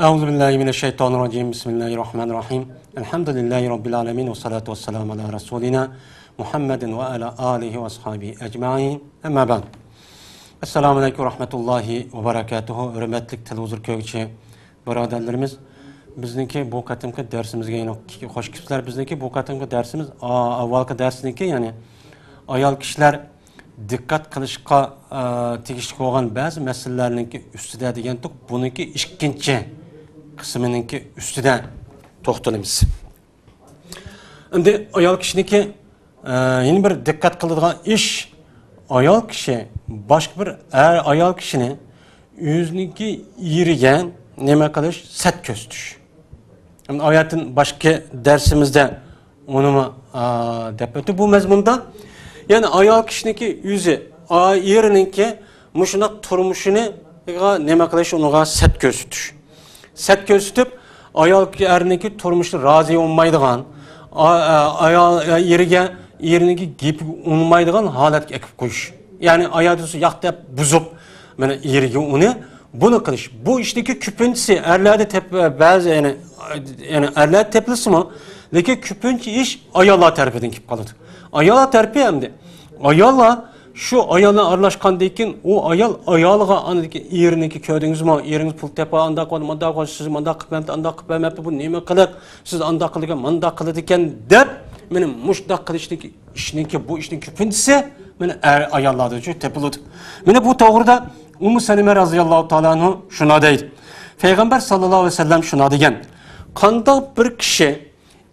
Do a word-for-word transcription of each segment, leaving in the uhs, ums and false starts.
أعوذ بالله من الشيطان الرجيم. بسم الله الرحمن الرحيم. الحمد لله رب العالمين، والصلاة والسلام على رسولنا محمد وعلى آله وأصحابه أجمعين. أما بعد. السلام عليكم ورحمة الله وبركاته. ھۆرمەتلىك تېلېۋىزور كۆرگۈچى بۇرادەرلىرىمىز، بىزنىڭكى بۇ قېتىمقى دەرسىمىزگە يەنە خوش كېلىپسىلەر. بىزنىڭكى بۇ قېتىمقى دەرسىمىز، ئا-، ئاۋۋالقى دەرسنىڭكى، يەنى ئايال كىشىلەر دىققەت قىلىشقا، ئا، تېگىشلىك بولغان بەزى مەسىلىلەرنىڭكى ئۈستىدە دېگەنتۇق، بۇنىڭكى ئىككىنچى قىسمىنىڭكى ئۈستىدە توختىلىمىز. ئەمدى ئايال كىشىنىڭكى، ئا، يەنە بىر دىققەت قىلىدىغان ئىش، ئايال كىشى باشقا بىر ئەر ئايال كىشىنى ئۆزىنىڭكى ئېرىگە نېمە قىلىش؟ سەت كۆرسىتىش. ئايەتتىن باشقا دەرسىمىزدە ئۇنىمۇ، ئا، دەپ ئۆتتى بۇ مەزمۇندا. يەنى ئايال كىشىنىڭكى ئۆزى، ئا، ئېرىنىڭكى مۇشۇنداق تۇرمۇشىنىغا نېمە قىلىش، ئۇنىڭغا سەت كۆرسىتىش. سەت كۆرسىتىپ، ئايال ئەرنىڭكى تۇرمۇشىغا رازى بولمايدىغان، ئا-، ئا-، ئايال، ئا، ئېرىگە، ئېرىنىڭكى گېپىگە ئۇنىمايدىغان ھالەتكە ئەكىپ قويۇش. يەنى ئايال دېسە ياق دەپ بۇزۇپ، مانا ئېرىگە ئۇنى، بۇنى قىلىش. بۇ ئىشنىڭكى كۆپىنچىسى ئەرلەردە تەپ-، بەزى، يەنى، يەنى ئەرلەردە تېپىلسىمۇ، لېكىن كۆپىنچە ئىش ئاياللار تەرىپىدىن كېلىپ قالىدۇ. ئاياللار تەرىپى ئەمدى. ئاياللار شۇ ئايال بىلەن ئارىلاشقاندىن كېيىن، ئۇ ئايال ئايالىغا ئاندىكى ئېرىنىڭكى، كۆردىڭىزمۇ، ئېرىڭىز پۇل تېپە، ئانداق قىلدى، مانداق قىلدى، سىز مانداق قىلىپ بەرمەپتۇ، ئانداق قىلىپ بەرمەپتۇ، بۇ نېمە قىلىق، سىز ئانداق قىلىدىكەن، مانداق قىلىدىكەن دەپ، مانا مۇشۇنداق قىلىشنىڭكى ئىشنىڭكى، بۇ ئىشنىڭ كۆپىنچىسى مانا ئەر ئاياللاردىن شۇ تېپىلىدۇ. مانا بۇ توغرىدا ئۇممۇ سەلىمە رازىياللاھۇ تائالا ئەنھۇ شۇنداق دەيدۇ. پەيغەمبەر ساللاللاھۇ ئەلەيھى ۋەسەللەم شۇنداق دېگەن. قانداق بىر كىشى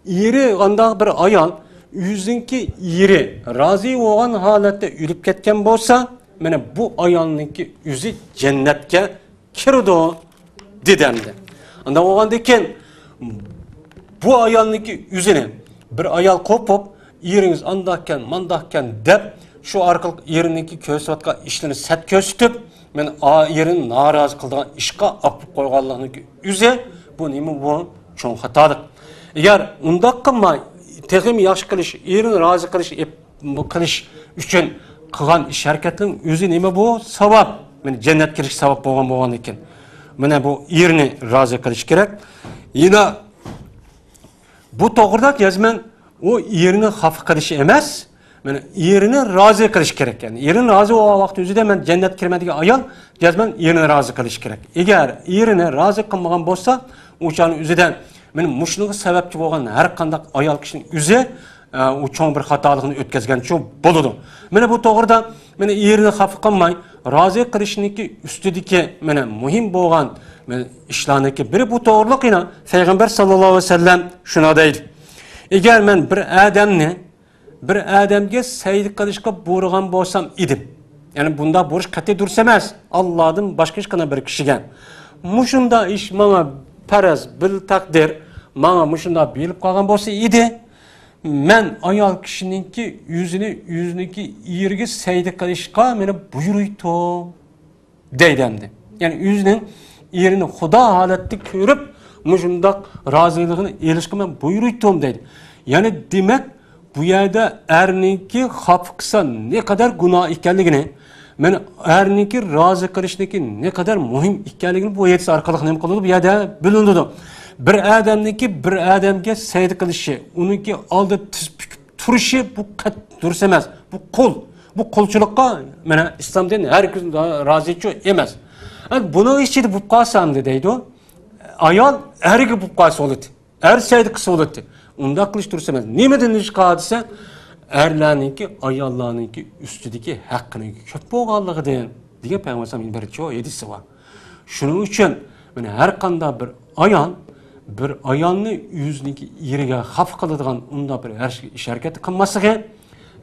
ئېرى، قانداق بىر ئايال ئۆزىنىڭكى ئېرى رازى بولغان ھالەتتە ئۆلۈپ كەتكەن بولسا، مانا بۇ ئايالنىڭكى ئۆزى جەننەتكە كىرىدۇ، دېدى ئەمدى. ئانداق بولغاندىن كېيىن بۇ ئايالنىڭكى ئۆزىنى بىر ئايال قوپۇپ، ئېرىڭىز ئانداقكەن، مانداقكەن دەپ، شۇ ئارقىلىق ئېرىنىڭكى كۆرسىتىۋاتقان ئىشلىرىنى سەت كۆرسىتىپ، مانا ئېرىنى نارازى قىلىدىغان ئىشقا ئاپىرىپ قويغانلىقىنىڭكى ئۆزى، بۇ نېمە؟ بۇ چوڭ خاتالىق. ئەگەر ئۇنداق قىلماي، تېخىمۇ ياخشى قىلىش، ئېرىنى رازى قىلىش، ئېپ-، بۇ قىلىش ئۈچۈن قىلغان ئىش ھەرىكەتنىڭ ئۆزى نېمە؟ بۇ ساۋاب. مانا جەننەتكە كىرىش ساۋاب بولغان، بولغاندىكىن، مانا بۇ ئېرىنى رازى قىلىش كېرەك. يەنە بۇ توغرىدا جەزمەن ئۇ ئېرىنى خاپا قىلىش ئەمەس، مانا ئېرىنى رازى قىلىش كېرەك. يەنى ئېرىنى رازى بولغان ۋاقىت ئۆزىدە مەن جەننەتكە كىرىمەن دېگەن ئايال جەزمەن ئېرىنى رازى قىلىش كېرەك. ئەگەر ئېرىنى رازى قىلمىغان بولسا، ئۇ چاغنىڭ ئۆزىدە مانا مۇشۇنىڭغا سەۋەبچى بولغان ھەر قانداق ئايال كىشىنىڭ ئۆزى، ئە، ئۇ چوڭ بىر خاتالىقنى ئۆتكەزگەنچۇ بولىدۇ. مانا بۇ توغرىدا مانا ئېرىنى خاپا قىلماي، رازى قىلىشنىڭكى ئۈستىدىكى مانا مۇھىم بولغان مانا ئىشلارنىڭكى بىرى بۇ توغرىلىق. يەنە پەيغەمبەر ساللاللاھۇ ئەلەيھى ۋەسەللەم شۇنداق دەيدۇ. ئەگەر مەن بىر ئادەمنى بىر ئادەمگە سەجدە قىلىشقا بۇيرۇغان بولسام ئىدىم. يەنى بۇنداق بۇيرۇش قەتئىي دۇرۇس ئەمەس. ئاللادىن باشقا ھېچقانداق بىر كىشىگە. مۇشۇنداق ئىش ماڭا پەرەز، بىل تەقدىر، ماڭا مۇشۇنداق بېرىلىپ قالغان بولسا ئىدى، مەن ئايال كىشىنىڭكى ئۆزىنى، ئۆزىنىڭكى ئېرىگە سەجدە قىلىشقا مېنى بۇيرۇيتتۇم. دەيدۇ ئەمدى. يەنى ئۆزىنىڭ ئېرىنى خۇدا ھالەتتە كۆرۈپ، مۇشۇنداق رازىلىقىنى ئېلىشقا مەن بۇيرۇيتتۇم دەيدۇ. يەنى دېمەك، بۇ يەردە ئەرنىڭكى خاپا قىلسا نەقەدەر گۇناھ ئىكەنلىكىنى، مانا ئەرنىڭكى رازى قىلىشنىڭكى نەقەدەر مۇھىم ئىكەنلىكىنى بۇ ھەدىس ئارقىلىق نېمە قىلىدۇ؟ بۇ يەردە بىلىنىدۇ. بىر ئادەمنىڭكى بىر ئادەمگە سەجدە قىلىشى، ئۇنىڭكى ئالدىدا تىز پۈكۈپ تۇرۇشى بۇ قەت دۇرۇس ئەمەس. بۇ قۇل. بۇ قۇلچىلىققا مانا ئىسلام دىنى ھەرگىز رازىچۇ ئەمەس. ئەمدى بۇنىڭ ئىچىدە بولۇپ قالسا ئەمدى دەيدۇ. ئايال ئەرگە بولۇپ قالسا بولاتتى. ئەر سەجدە قىلسا بولاتتى. ئۇنداق قىلىش دۇرۇس ئەمەس. نېمىدىن نىشقا دېسە، ئەرلەرنىڭكى ئاياللارنىڭكى ئۈستىدىكى ھەققىنىڭ كۆپ بولغانلىقىدىن دېگەن پەيغەمبەر ئەلەيھىسسالام بىر چوڭ ھەدىسى بار. شۇنىڭ ئۈچۈن مانا ھەر قانداق بىر ئايال، بىر ئايالنى ئۆزىنىڭكى ئېرىگە خاپا قىلىدىغان ئۇنداق بىر ھەر-، ئىش ھەرىكەتنى قىلماسلىقى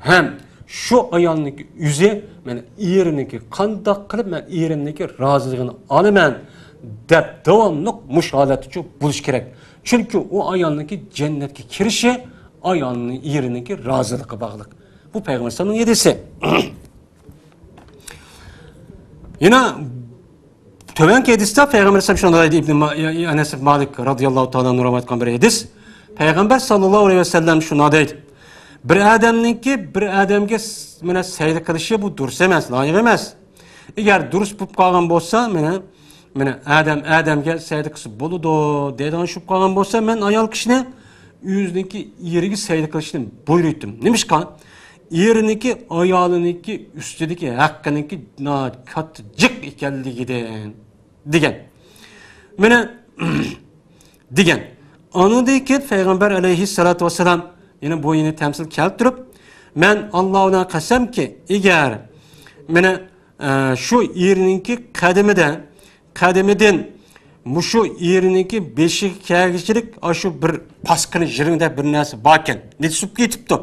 ھەم شۇ ئايالنىڭكى ئۆزى مانا ئېرىنىڭكى قانداق قىلىپ مەن ئېرىمنىڭكى رازىلىقىنى ئالىمەن دەپ داۋاملىق مۇشۇ ھالەتتىچۇ بولۇش كېرەك. چۈنكى ئۇ ئايالنىڭكى جەننەتكە كىرىشى ئايالنىڭ، ئېرىنىڭكى رازىلىقىغا باغلىق. بۇ پەيغەمبەر ئەلەيھىسسالامنىڭ ھەدىسى. يەنە تۆۋەنكى ھەدىستە پەيغەمبەر ئەلەيھىسسالام شۇنداق دەيدۇ، ئىبن ما-، يا-، يا-، ئەنەس ئىبن مالىك رازىياللاھۇ تائالا ئەنھۇ رىۋايەت قىلغان بىر ھەدىس. پەيغەمبەر ساللاللاھۇ ئەلەيھى ۋەسەللەم شۇنداق دەيدۇ. بىر ئادەمنىڭكى بىر ئادەمگە س-، مانا سەجدە قىلىشى بۇ دۇرۇس ئەمەس، لايىق ئەمەس. ئەگەر دۇرۇس بولۇپ قالغان بولسا، مانا مانا ئادەم ئادەمگە سەجدە قىلسا بولىدۇ دەيدىغان شۇبھە قالغان بولسا، مەن ئايال كىشىنى ئۆزىنىڭكى ئېرىگە سەجدە قىلىشنى بۇيرۇيتتىم. نېمىشقا؟ ئېرىنىڭكى ئايالىنىڭكى ئۈستىدىكى ھەققىنىڭكى ناھايىتى كاتتا، جىق ئىكەنلىكىدىن، دېگەن. مانا، دېگەن. ئاندىن كېيىن پەيغەمبەر ئەلەيھىسسالاتۇ ۋەسسالام يەنە بۇ يەنە تەمسىل كەلتۈرۈپ، مەن ئاللاھ بىلەن قەسەمكى، ئەگەر مانا، ئە، شۇ ئېرىنىڭكى قەدىمىدە، قەدىمىدىن مۇشۇ ئېرىنىڭكى بېشىغا كەلگۈچىلىك ئاشۇ بىر پاسكىنا يىرىڭدەك بىر نەرسە باركەن، نېسىپ كېتىپتۇ.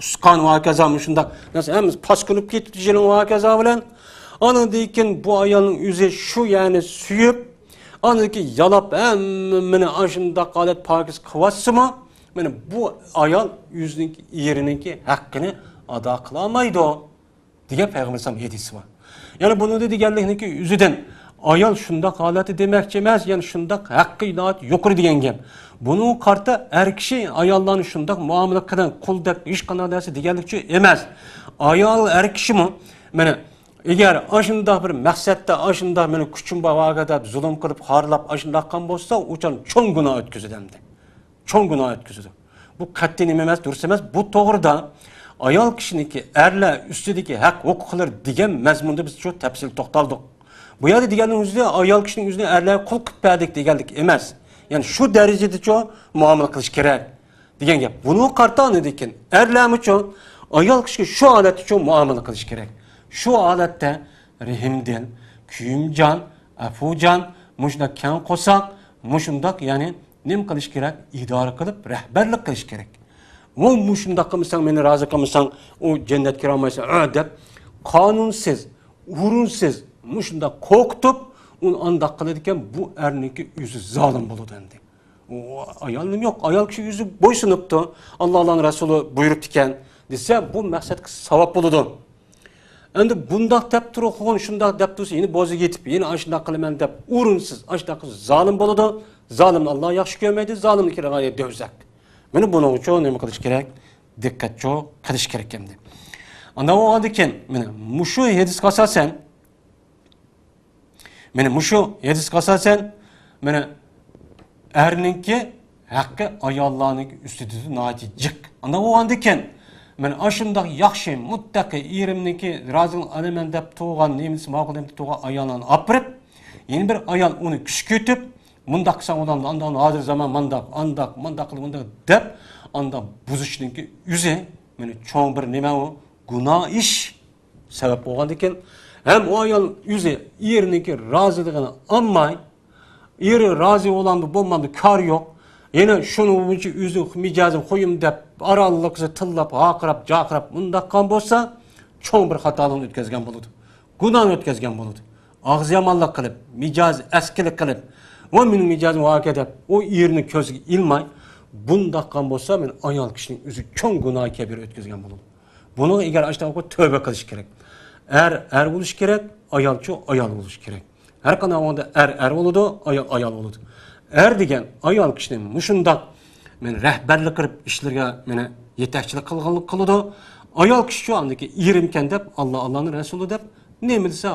ئۇستىخان ۋە ھاكازا مۇشۇنداق نەرسە ھەممىسى پاسكىلىنىپ كېتىپتۇ، يىرىڭ ۋە ھاكازا بىلەن. ئانىڭدىن كېيىن بۇ ئايالنىڭ ئۆزى شۇ يەرنى سۆيۈپ، ئانىڭدىن كېيىن يالاپ ھەممىنى ئاشۇنداق ھالەت پاكىز قىلىۋاتسىمۇ، مانا بۇ ئايال ئۆزىنىڭكى ئېرىنىڭكى ھەققىنى ئادا قىلالمايدۇ. دېگەن پەيغەمبەر ئەلەيھىسسالام ھەدىسى بار. يەنى بۇنىڭدا دېگەنلىكنىڭكى ئۆزىدىن ئايال شۇنداق ھالەتتە دېمەكچى ئەمەس، يەنى شۇنداق ھەققى ناھايىتى يۇقىرى دېگەن گەپ. بۇنىڭغا قارىتا ئەر كىشى ئاياللارنى شۇنداق مۇئامىلە قىلىڭ، قۇل دەپ ھېچقانداق نەرسە دېگەنلىكچە ئەمەس. ئايال ئەر كىشىمۇ، مانا، ئەگەر ئاشۇنداق بىر مەقسەتتە، ئاشۇنداق مېنىڭ كۈچۈم بار ۋاگە دەپ زۇلۇم قىلىپ، خارلاپ، ئاشۇنداق قىلغان بولسا، ئۇ چاغ چوڭ گۇناھ ئۆتكۈزىدۇ ئەمدى. چوڭ گۇناھ ئۆتكۈزىدۇ. بۇ قەتئىي نېمە ئەمەس، دۇرۇس ئەمەس. بۇ توغرىدا ئايال كىشىنىڭكى ئەرلەر ئۈستىدىكى ھەق ھوقۇقلىرى دېگەن مەزمۇندا بىز شۇ تەپسىلىي توختالدۇق. بۇ يەردە دېگەننىڭ ئۆزى ئايال كىشىنىڭ ئۆزىنى ئەرلەرگە قۇل قىلىپ بەردۇق دېگەنلىك ئەمەس. يەنى شۇ دەرىجىدىچۇ مۇئامىلە قىلىش كېرەك دېگەن گەپ. بۇنىڭغا قارىتا ئاندىن كېيىن ئەرلەرمۇچۇ ئايال كىشىگە شۇ ھالەتتىچۇ مۇئامىلە قىلىش كېرەك. شۇ ھالەتتە رەھىمدىل، كۆيۈمجان، ئەپۇجان، مۇشۇنداق كەڭ قورساق، مۇشۇنداق، يەنى نېمە قىلىش كېرەك؟ ئىدارە قىلىپ، رەھبەرلىك قىلىش كېرەك. ئۇ مۇشۇنداق قىلمىساڭ، مېنى رازى قىلمىساڭ، ئۇ جەننەتكە كىرەلمەيسەن، ئە، دەپ، قانۇنسىز، ئورۇنسىز، مۇشۇنداق قورقۇتۇپ، ئۇنى ئانداق قىلىدىكەن، بۇ ئەرنىڭكى ئۆزى زالىم بولىدۇ ئەمدى. ئۇ ئايال نېمە يوق، ئايال كىشى ئۆزى بويسۇنۇپتۇ، ئاللا، ئاللانىڭ رەسۇلى بۇيرۇپتىكەن دېسە، بۇ مەقسەتكە ساۋاب بولىدۇ. ئەمدى بۇنداق دەپ تۇرۇپ، شۇنداق دەپ تۇرسا، يەنە بوزىگە يېتىپ، يەنە ئاشۇنداق قىلىمەن دەپ ئورۇنسىز، ئاشۇنداق قىلسا زالىم بولىدۇ. زالىمنى ئاللا ياخشى كۆرمەيدۇ، زالىمنىڭ كىرىدىغان يېرى دوزاخ. مانا بۇنىڭ ئۈچۈن نېمە قىلىش كېرەك؟ دىققەتچۇ قىلىش كېرەك ئەمدى. ئانداق بولغاندىن كېيىن، مانا مۇشۇ ھەدىسكە ئاساسەن، مانا مۇشۇ ھەدىسكە ئاساسەن، مانا ئەرنىڭكى ھەققى ئاياللارنىڭكى ئۈستىدە ناھايىتى جىق. ئانداق بولغاندىكىن، مانا ئاشۇنداق ياخشى، مۇتتەقى ئېرىمنىڭكى رازىلىق ئالىمەن دەپ تۇرغان، نېمىسى ماقۇل دەپ تۇرغان ئاياللارنى ئاپىرىپ، يەنە بىر ئايال ئۇنى كۈچكۈرتۈپ، مۇنداق قىلساڭ بولامدۇ، ئانداق، ھازىر زامان مانداق، ئانداق، مانداق قىل، مۇنداق دەپ، ئانداق بۇزۇشنىڭكى ئۆزى، مانا چوڭ بىر نېمە ئۇ؟ گۇناھ ئىش. سەۋەب بولغاندىكىن، ھەم ئۇ ئايال ئۆزى ئېرىنىڭكى رازىلىقىنى ئالماي، ئېرى رازى بولامدۇ، بولمامدۇ، كارى يوق. يەنە شۇنىڭ بويىچە ئۆزىنىڭ مىجەزىنى قويۇم دەپ، ئارانلىقسا تىللاپ، ھارقىراپ، جارقىراپ، مۇنداق قىلغان بولسا، چوڭ بىر خاتالىقنى ئۆتكۈزگەن بولىدۇ. گۇناھنى ئۆتكۈزگەن بولىدۇ. ئاغزى يامانلىق قىلىپ، مىجەزى ئەسكىلىك قىلىپ، ۋە مېنىڭ مىجەزىم ۋاكە دەپ، ئۇ ئېرىنىڭ كۆزىگە ئىلماي، بۇنداق قىلغان بولسا، مانا ئايال كىشىنىڭ ئۆزى چوڭ گۇناھ كەبىرە ئۆتكۈزگەن بولىدۇ. بۇنىڭغا ئەگەر ئاشۇنداق تۆبە قىلىش كېرەك. ئەر ئەر بولۇش كېرەك، ئايالچۇ ئايال بولۇش كېرەك. ھەر قانداق بولغاندا ئەر ئەر بولىدۇ، ئايال ئايال بولىدۇ. ئەر دېگەن ئايال كىشىنى مۇشۇنداق، مانا، رەھبەرلىك قىلىپ، ئىشلىرىغا، مانا، يېتەكچىلىك قىلغانلىق قىلىدۇ. ئايال كىشىچۇ ئاندىكى ئېرىمكەن دەپ، ئاللا، ئاللانىڭ رەسۇلى دەپ، نېمە دېسە،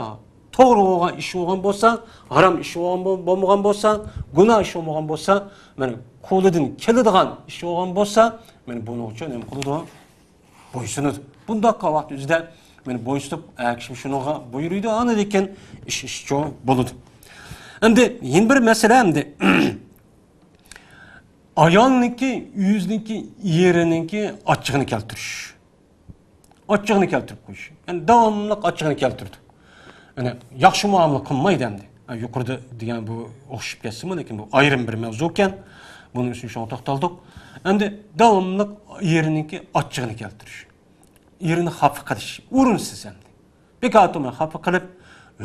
توغرا بولغان ئىش بولغان بولسا، ھارام ئىش بولغان بول-، بولمىغان بولسا، گۇناھ ئىش بولمىغان بولسا، مانا، قولىدىن كېلىدىغان ئىش بولغان بولسا، مانا، بۇنىڭ ئۈچۈن نېمە قىلىدۇ؟ بويسۇنىدۇ. بۇنداق ۋاقىت ئۆزىدە، مانا، بويسۇنۇپ، ئەر كىشى شۇنىڭغا بۇيرۇيدۇ، ئاندىن كېيىن ئىش ئىشچۇ بولىدۇ. ئەمدى يەنە بىر مەسىلە ئەمدى. ئايالنىڭكى، ئۆزىنىڭكى، ئېرىنىڭكى ئاچچىقىنى كەلتۈرۈش. ئاچچىقىنى كەلتۈرۈپ قويۇش. يەنى داۋاملىق ئاچچىقىنى كەلتۈرىدۇ. يەنى ياخشى مۇئامىلە قىلمايدۇ ئەمدى. ھە، يۇقىرىدا دېگەن بۇ ئوخشىشىپ كەتسىمۇ، لېكىن بۇ ئايرىم بىر مەۋزۇكەن. بۇنىڭ ئۈستىدە شۇڭا توختالدۇق. ئەمدى داۋاملىق ئېرىنىڭكى ئاچچىقىنى كەلتۈرۈش. ئېرىنى خاپا قىلىش. ئورۇنسىز ئەمدى. بىكار تۇرماي خاپا قىلىپ،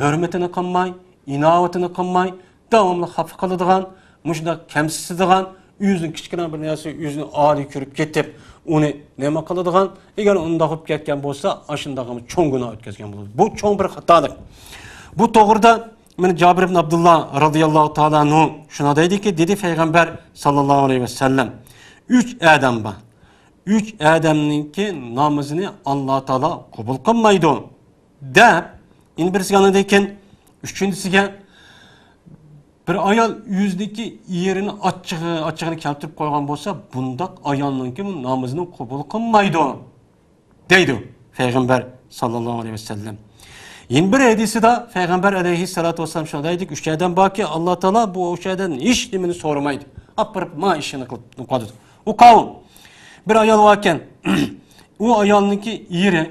ھۆرمىتىنى قىلماي، ئىناۋىتىنى قىلماي، داۋاملىق خاپا قىلىدىغان، مۇشۇنداق كەمسىتىدىغان، ئۆزىنىڭ كىچىككىنە بىر نەرسە ئۆزىنى ئالىي كۆرۈپ كېتىپ، ئۇنى نېمە قىلىدىغان، ئەگەر ئۇنداق بولۇپ كەتكەن بولسا، ئاشۇنداق چوڭ گۇناھ ئۆتكۈزگەن بولىدۇ. بۇ چوڭ بىر خاتالىق. بۇ توغرىدا مانا جابىر ئىبن ئابدۇللا رازىياللاھۇ تائالا ئەنھۇ شۇنداق دەيدىكى، دېدى پەيغەمبەر ساللاللاھۇ ئەلەيھى ۋەسەللەم، ئۈچ ئادەم بار. ئۈچ ئادەمنىڭكى نامىزىنى ئاللا تائالا قوبۇل قىلمايدۇ. دەپ، يەنە بىرسىگە ئاندىن كېيىن ئۈچىنچىسىگە، بىر ئايال ئۆزىنىڭكى ئېرىنى ئاچچىقى، ئاچچىقىنى كەلتۈرۈپ قويغان بولسا، بۇنداق ئايالنىڭكى نامىزىنى قوبۇل قىلمايدۇ، دەيدۇ پەيغەمبەر ساللاللاھۇ ئەلەيھى ۋەسەللەم. يەنە بىر ھەدىسىدە پەيغەمبەر ئەلەيھىسسالاتۇ ۋەسسالام شۇنداق دەيدۇكى، ئۈچ ئادەم باركى، ئاللا تائالا بۇ ئۈچ ئادەمدىن ھېچ نېمىنى سورىمايدۇ. ئاپىرىپ ما ئىشىنى قىلىپ قالىدۇ. ئۇ قاۋۇل. بىر ئايال باركەن، ئۇ ئايالنىڭكى ئېرى،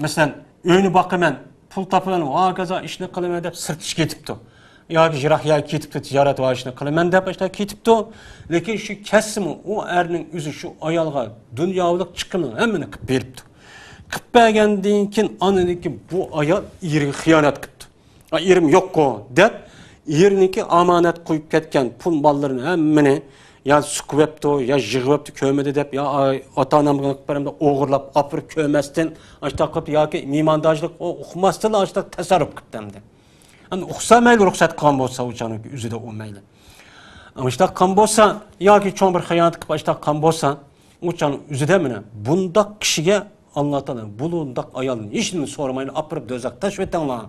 مەسىلەن، ئۆينى باقىمەن، پۇل تاپىمەن، ۋە ھاكازا ئىشنى قىلىمەن دەپ سىرت ئىشكە كېتىپتۇ. ياكى يىراق يەرگە كېتىپتۇ، تىجارەت ۋە ئىشنى قىلىمەن دەپ ئاشۇنداق كېتىپتۇ. لېكىن شۇ كەتسىمۇ ئۇ ئەرنىڭ ئۆزى شۇ ئايالغا دۇنياۋىلىق چىقىمنىڭ ھەممىنى قىلىپ بېرىپتۇ. قىلىپ بەرگەندىن كېيىن ئاندىن كېيىن بۇ ئايال ئېرىگە خىيانەت قىپتۇ. ئا، ئېرىم يوققۇ دەپ، ئېرىنىڭكى ئامانەت قويۇپ كەتكەن پۇل ماللىرىنى ھەممىنى يا سوقۇۋەپتۇ، يا يىغىۋەپتۇ، كۆرمىدى دەپ، يا ئاتا-ئانامغا قىلىپ بېرەمدۇ، ئوغرىلاپ ئاپىرىپ كۆرمەستىن، ئاشتاق قىلىپ ياكى مېھماندارچىلىق ئۇقماستىن ئاشتاق تەسەررۇپ قىپتۇ ئەمدى. ئەمدى ئۇقسا مەيلى رۇخسەت قىلغان بولسا ئۇ چاغنىڭ ئۆزىدە ئۇ مەيلى. ئاشتاق قىلغان بولسا ياكى چوڭ بىر خىيانەت قىلىپ ئاشتاق قىلغان بولسا، ئۇ چاغنىڭ ئۆزىدە مانا بۇنداق كىشىگە ئاللا تائالا بۇنداق ئايالدىن ھېچنېمە سورىمايلا ئاپىرىپ دوزاخقا تاشلىۋېتىڭلار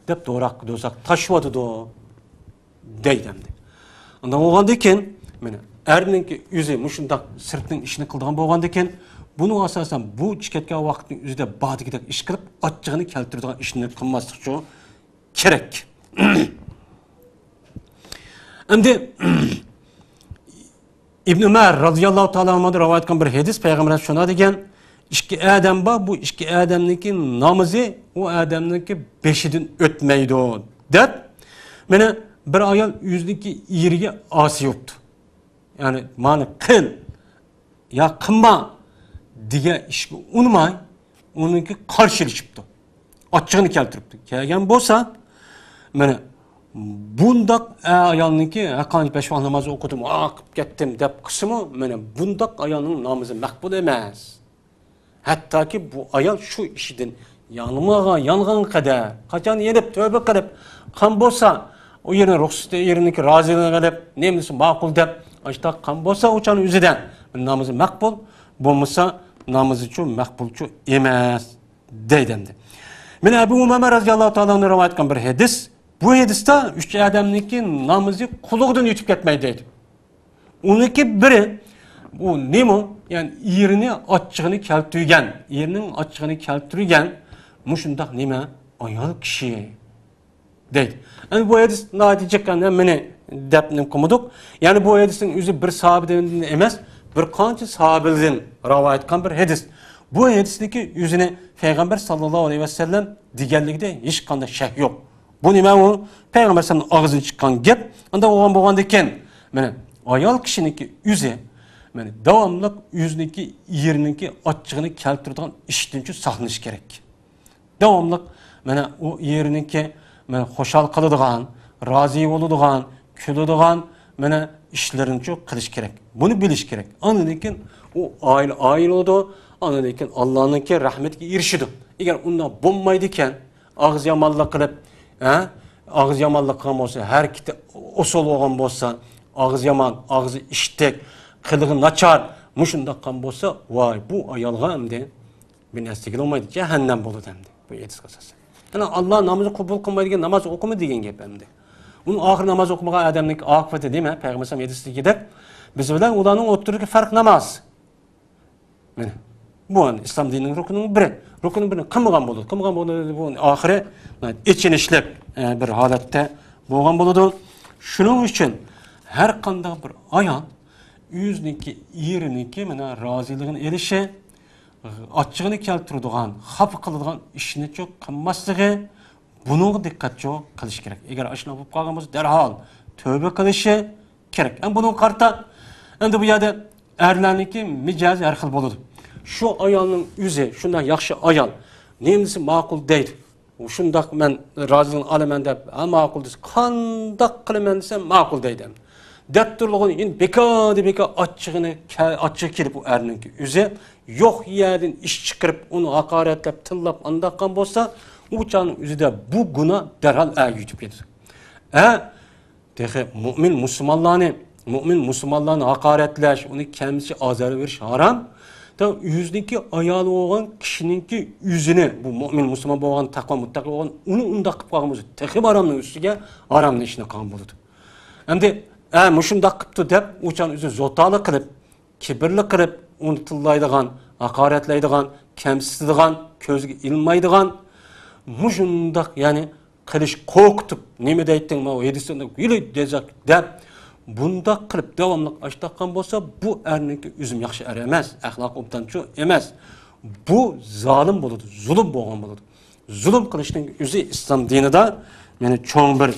دەپ، دوراق دوزاخقا تاشلىۋاتىدۇ دەيدۇ ئەمدى. ئۇنداق بولغاندىن كېيىن، مانا، ئەرنىڭكى ئۆزى مۇشۇنداق سىرتنىڭ ئىشىنى قىلىدىغان بولغاندىن كېيىن، بۇنىڭ ئاساسەن بۇ چىقىپ كەتكەن ۋاقىتنىڭ ئۆزىدە بار دېگۈدەك ئىش قىلىپ، ئاچچىقىنى كەلتۈرىدىغان ئىشنى قىلماسلىقچۇ كېرەك. ئەمدى ئىبن ئۆمەر رازىياللاھۇ تائالا ئەنھۇدىن رىۋايەت قىلغان بىر ھەدىس، پەيغەمبەر شۇنداق دېگەن، ئىككى ئادەم بار، بۇ ئىككى ئادەمنىڭكى نامىزى ئۇ ئادەمنىڭكى بېشىدىن ئۆتمەيدۇ، دەپ، مانا بىر ئايال ئۆزىنىڭكى ئېرىگە ئاسىي بوپتۇ. يەنى مانا قىل، يا قىلما دېگەن ئىشقا ئۇنىماي، ئۇنىڭكى قارشىلىشىپتۇ. ئاچچىقىنى كەلتۈرۈپتۇ. كەلگەن بولسا، مانا بۇنداق ئايالنىڭكى ھەققانىي بەش ۋاق ناماز ئوقۇدۇم، ۋاق قىلىپ كەتتىم دەپ قىلسىمۇ، مانا بۇنداق ئايالنىڭ نامىزى مەقبۇل ئەمەس. ھەتتاكى بۇ ئايال شۇ ئىشىدىن يانمىغان، يانغان قەدەر، قاچان يېنىپ، تۆبە قىلىپ، قىلغان بولسا، ئۇ يەرنىڭ رۇخسىتى، ئېرىنىڭكى رازىلىقىنى ئېلىپ، نېمىسى ماقۇل دەپ، ئاشتاق قىلغان بولسا، ئۇ چاغنىڭ ئۆزىدە نامىزى مەقبۇل، بولمىسا، نامىزىچۇ مەقبۇلچۇ ئەمەس، دەيدۇ ئەمدى. مانا ئەبۇ ئۇمامە رازىياللاھۇ تائالا ئەنھۇدىن رىۋايەت قىلغان بىر ھەدىس. بۇ ھەدىستە ئۈچ ئادەمنىڭكى نامىزى قۇلىقىدىن ئۆتۈپ كەتمەيدۇ دەيدۇ. ئۇنىڭكى بىرى، ئۇ نېمە؟ يەنى ئېرىنى ئاچچىقىنى كەلتۈرگەن، ئېرىنىڭ ئاچچىقىنى كەلتۈرگەن مۇشۇنداق نېمە؟ ئايال كىشى، دەيدۇ. ئەمدى بۇ ھەدىس ناھايىتى جىق، يەنى مېنى دەپ نېمە قىلمىدۇق. يەنى بۇ ھەدىسنىڭ ئۆزى بىر ساھابىدىن ئەمەس، بىر قانچە ساھابىدىن رىۋايەت قىلغان بىر ھەدىس. بۇ ھەدىسنىڭكى ئۆزىنى پەيغەمبەر ساللاللاھۇ ئەلەيھى ۋەسەللەم دېگەنلىكىدە ھېچقانداق شەك يوق. بۇ نېمە ئۇ؟ پەيغەمبەر ئالەيھىسسالامنىڭ ئاغزىدىن چىققان گەپ. ئۇنداق بولغان بولغاندىكىن، مانا ئايال كىشىنىڭكى ئۆزى، مانا داۋاملىق ئۆزىنىڭكى ئېرىنىڭكى ئاچچىقىنى كەلتۈرىدىغان ئىشتىنچۇ ساقلىنىش كېرەك. داۋاملىق مانا ئۇ ئېرىنىڭكى مانا خۇشال قىلىدىغان، رازى بولىدىغان، كۈلىدىغان مانا ئىشلىرىنىچۇ قىلىش كېرەك. بۇنى بىلىش كېرەك. ئاندىن كېيىن ئۇ ئائىلە، ئائىلە بولىدۇ. ئاندىن كېيىن ئاللانىڭكى رەھمىتىگە ئېرىشىدۇ. ئەگەر ئۇنداق بولمايدىكەن، ئاغزى يامانلىق قىلىپ، ھە؟ ئاغزى يامانلىق قىلغان بولسا، ھەرىكىتى ئوسال بولغان بولسا، ئاغزى يامان، ئاغزى ئىشتەك، قىلىقى ناچار، مۇشۇنداق قىلغان بولسا، ۋاي، بۇ ئايالغا ئەمدى بىر نەرسە دېگىلى بولمايدۇ، جەھەننەم بولىدۇ ئەمدى بۇ ھەدىسكە ئاساسەن. يەنى ئاللا نامىزى قوبۇل قىلمايدىكەن، ناماز ئوقۇما دېگەن گەپ ئەمدى. ئۇنىڭ ئاخىرى ناماز ئوقۇمىغان ئادەمنىڭ ئاقىۋىتى نېمە؟ پەيغەمبەر ھەدىسىدىكىدەك، بىز بىلەن ئۇلارنىڭ ئوتتۇرىدىكى پەرق ناماز. مانا، بۇ ئەمدى ئىسلام دىنىنىڭ رۇكنىنىڭ بىرى. رۇكنىنىڭ بىرىنى قىلمىغان بولىدۇ. قىلمىغان بولىدۇ، بۇ ئاخىرى ئېچىنىشلىق، ئە، بىر ھالەتتە بولغان بولىدۇ. شۇنىڭ ئۈچۈن ھەر قانداق بىر ئايال ئۆزىنىڭكى ئېرىنىڭكى مانا رازىلىقىنى ئېلىشى، ئاچچىقىنى كەلتۈرىدىغان، خاپا قىلىدىغان ئىشنىچۇ قىلماسلىقى، بۇنىڭغا دىققەتچۇ قىلىش كېرەك. ئەگەر ئاشۇنداق بولۇپ قالغان بولسا، دەرھال تۆبە قىلىشى كېرەك. ئەمدى بۇنىڭغا قارىتا، ئەمدى بۇ يەردە ئەرلەرنىڭكى مىجەزى ھەر خىل بولىدۇ. شۇ ئايالنىڭ ئۆزى شۇنداق ياخشى ئايال، نېمە دېسە ماقۇل دەيدۇ. شۇنداق مەن رازىلىقىنى ئالىمەن دەپ، ھە، ماقۇل دېسە، قانداق قىلىمەن دېسە، ماقۇل دەيدۇ. دەپ تۇرۇلغان، يەنە بىكاردىن بىكار ئاچچىقىنى كە-، ئاچچىقى كېلىپ ئۇ ئەرنىڭكى ئۆزى يوق يەردىن ئىش چىقىرىپ، ئۇنى ھاقارەتلەپ، تىللاپ، ئانداق قىلغان بولسا، ئۇ چاغنىڭ ئۆزىدە بۇ گۇناھ دەرھال ئەگە يېتىپ كېتىدۇ. ئە، تېخى مۇئمىن مۇسۇلمانلارنى، مۇئمىن مۇسۇلمانلارنى ھاقارەتلەش، ئۇنى كەمچىلىك، ئازار بېرىش ھارام. تېخى ئۆزىنىڭكى ئايالى بولغان كىشىنىڭكى ئۆزىنى، بۇ مۇئمىن مۇسۇلمان بولغان، تەقۋا مۇتتەقى بولغان، ئۇنى ئۇنداق قىلىپ قالغان بولسا، تېخى ھارامنىڭ ئۈستىگە ھارامنىڭ ئىشىنى قىلغان بولىدۇ. ئەمدى، ئە، مۇشۇنداق قىپتۇ دەپ، ئۇ چاغ ئۆزى زوتالىق قىلىپ، كىبىرلىك قىلىپ، ئۇنى تىللايدىغان، ھاقارەتلەيدىغان، كەمسىتىدىغان، كۆزگە ئىلمايدىغان، مۇشۇنداق، يەنى، قىلىش قورقۇتۇپ، نېمە دەيتتىڭ، ماۋۇ ھېدىسىنى يۈلى دېزەك دەپ، بۇنداق قىلىپ داۋاملىق ئاشتاققان بولسا، بۇ ئەرنىڭكى ئۆزىمۇ ياخشى ئەر ئەمەس، ئەخلاقى ئوبدانچۇ ئەمەس. بۇ زالىم بولىدۇ، زۇلۇم بولغان بولىدۇ. زۇلۇم قىلىشنىڭ ئۆزى ئىسلام دىنىدا، يەنى، چوڭ بىر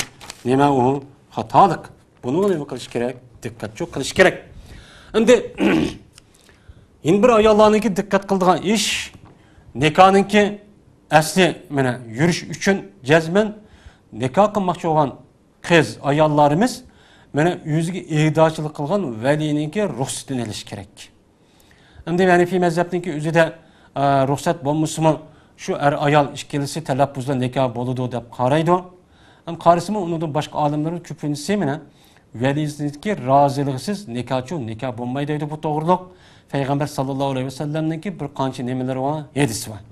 نېمە ئۇ؟ خاتالىق. بۇنىڭغا نېمە قىلىش كېرەك؟ دىققەتچۇ قىلىش كېرەك. ئەمدى يەنە بىر ئاياللارنىڭكى دىققەت قىلىدىغان ئىش، نىكاھنىڭكى ئەسلى، مانا، يۈرۈش ئۈچۈن جەزمەن نىكاھ قىلماقچى بولغان قىز، ئاياللارىمىز، مانا، ئۆزىگە ئىگىدارچىلىق قىلغان ۋەلىينىڭكى رۇخسىتىنى ئېلىش كېرەك. ئەمدى ھەنىفىي مەزھەپنىڭكى ئۆزىدە، ئە، رۇخسەت بولمىسىمۇ، شۇ ئەر-ئايال ئىككىلىسى تەلەپپۇزدا نىكاھ بولىدۇ دەپ قارايدۇ. ھەم قارىسىمۇ، ئۇنىڭدىن باشقا ئالىملارنىڭ كۆپىنچىسى مانا ۋەلىيسىنىڭكى رازىلىقىسىز نىكاھچۇ نىكاھ بولمايدۇ دەيدۇ. بۇ توغرۇلۇق پەيغەمبەر ساللاللاھۇ ئەلەيھى ۋەسەللەمنىڭكى بىر قانچە نېمىلىرى بار، ھەدىسى بار.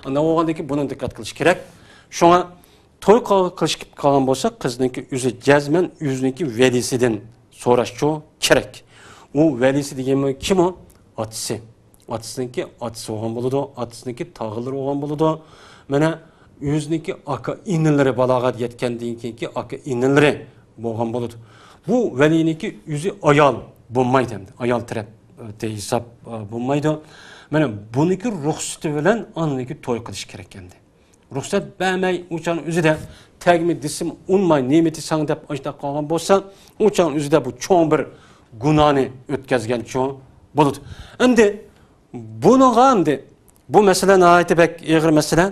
ئانداق بولغاندىن كېيىن بۇنى دىققەت قىلىش كېرەك. شۇڭا توي قىل-، قىلىش كېلىپ قالغان بولسا، قىزنىڭكى ئۆزى جەزمەن ئۆزىنىڭكى ۋەلىسىدىن سوراشچۇ كېرەك. ئۇ ۋەلىسى دېگەنمۇ كىم ئۇ؟ ئاتىسى. ئاتىسىنىڭكى ئاتىسى بولغان بولىدۇ، ئاتىسىنىڭكى تاغىلىرى بولغان بولىدۇ. مانا، ئۆزىنىڭكى ئاكا-ئىنىلىرى، بالاغەت يەتكەندىن كېيىنكى ئاكا-ئىنىلىرى بولغان بولىدۇ. بۇ ۋەلىنىڭكى ئۆزى ئايال بولمايدۇ ئەمدى. ئايال تەرەپ، ئە، ھېساب، ئە، بولمايدۇ. مانا، بۇنىڭكى رۇخسىتى بىلەن ئانىڭكى توي قىلىش كېرەك ئەمدى. رۇخسەت بەرمەي، ئۇ چاغنىڭ ئۆزىدە تەگمە دېسىم ئۇنماي، نېمە دېسەڭ دەپ ئاشۇنداق قالغان بولسا، ئۇ چاغنىڭ ئۆزىدە بۇ چوڭ بىر گۇناھنى ئۆتكەزگەنچۇ بولىدۇ. ئەمدى بۇنىڭغا ئەمدى بۇ مەسىلە ناھايىتى بەك ئېغىر مەسىلە.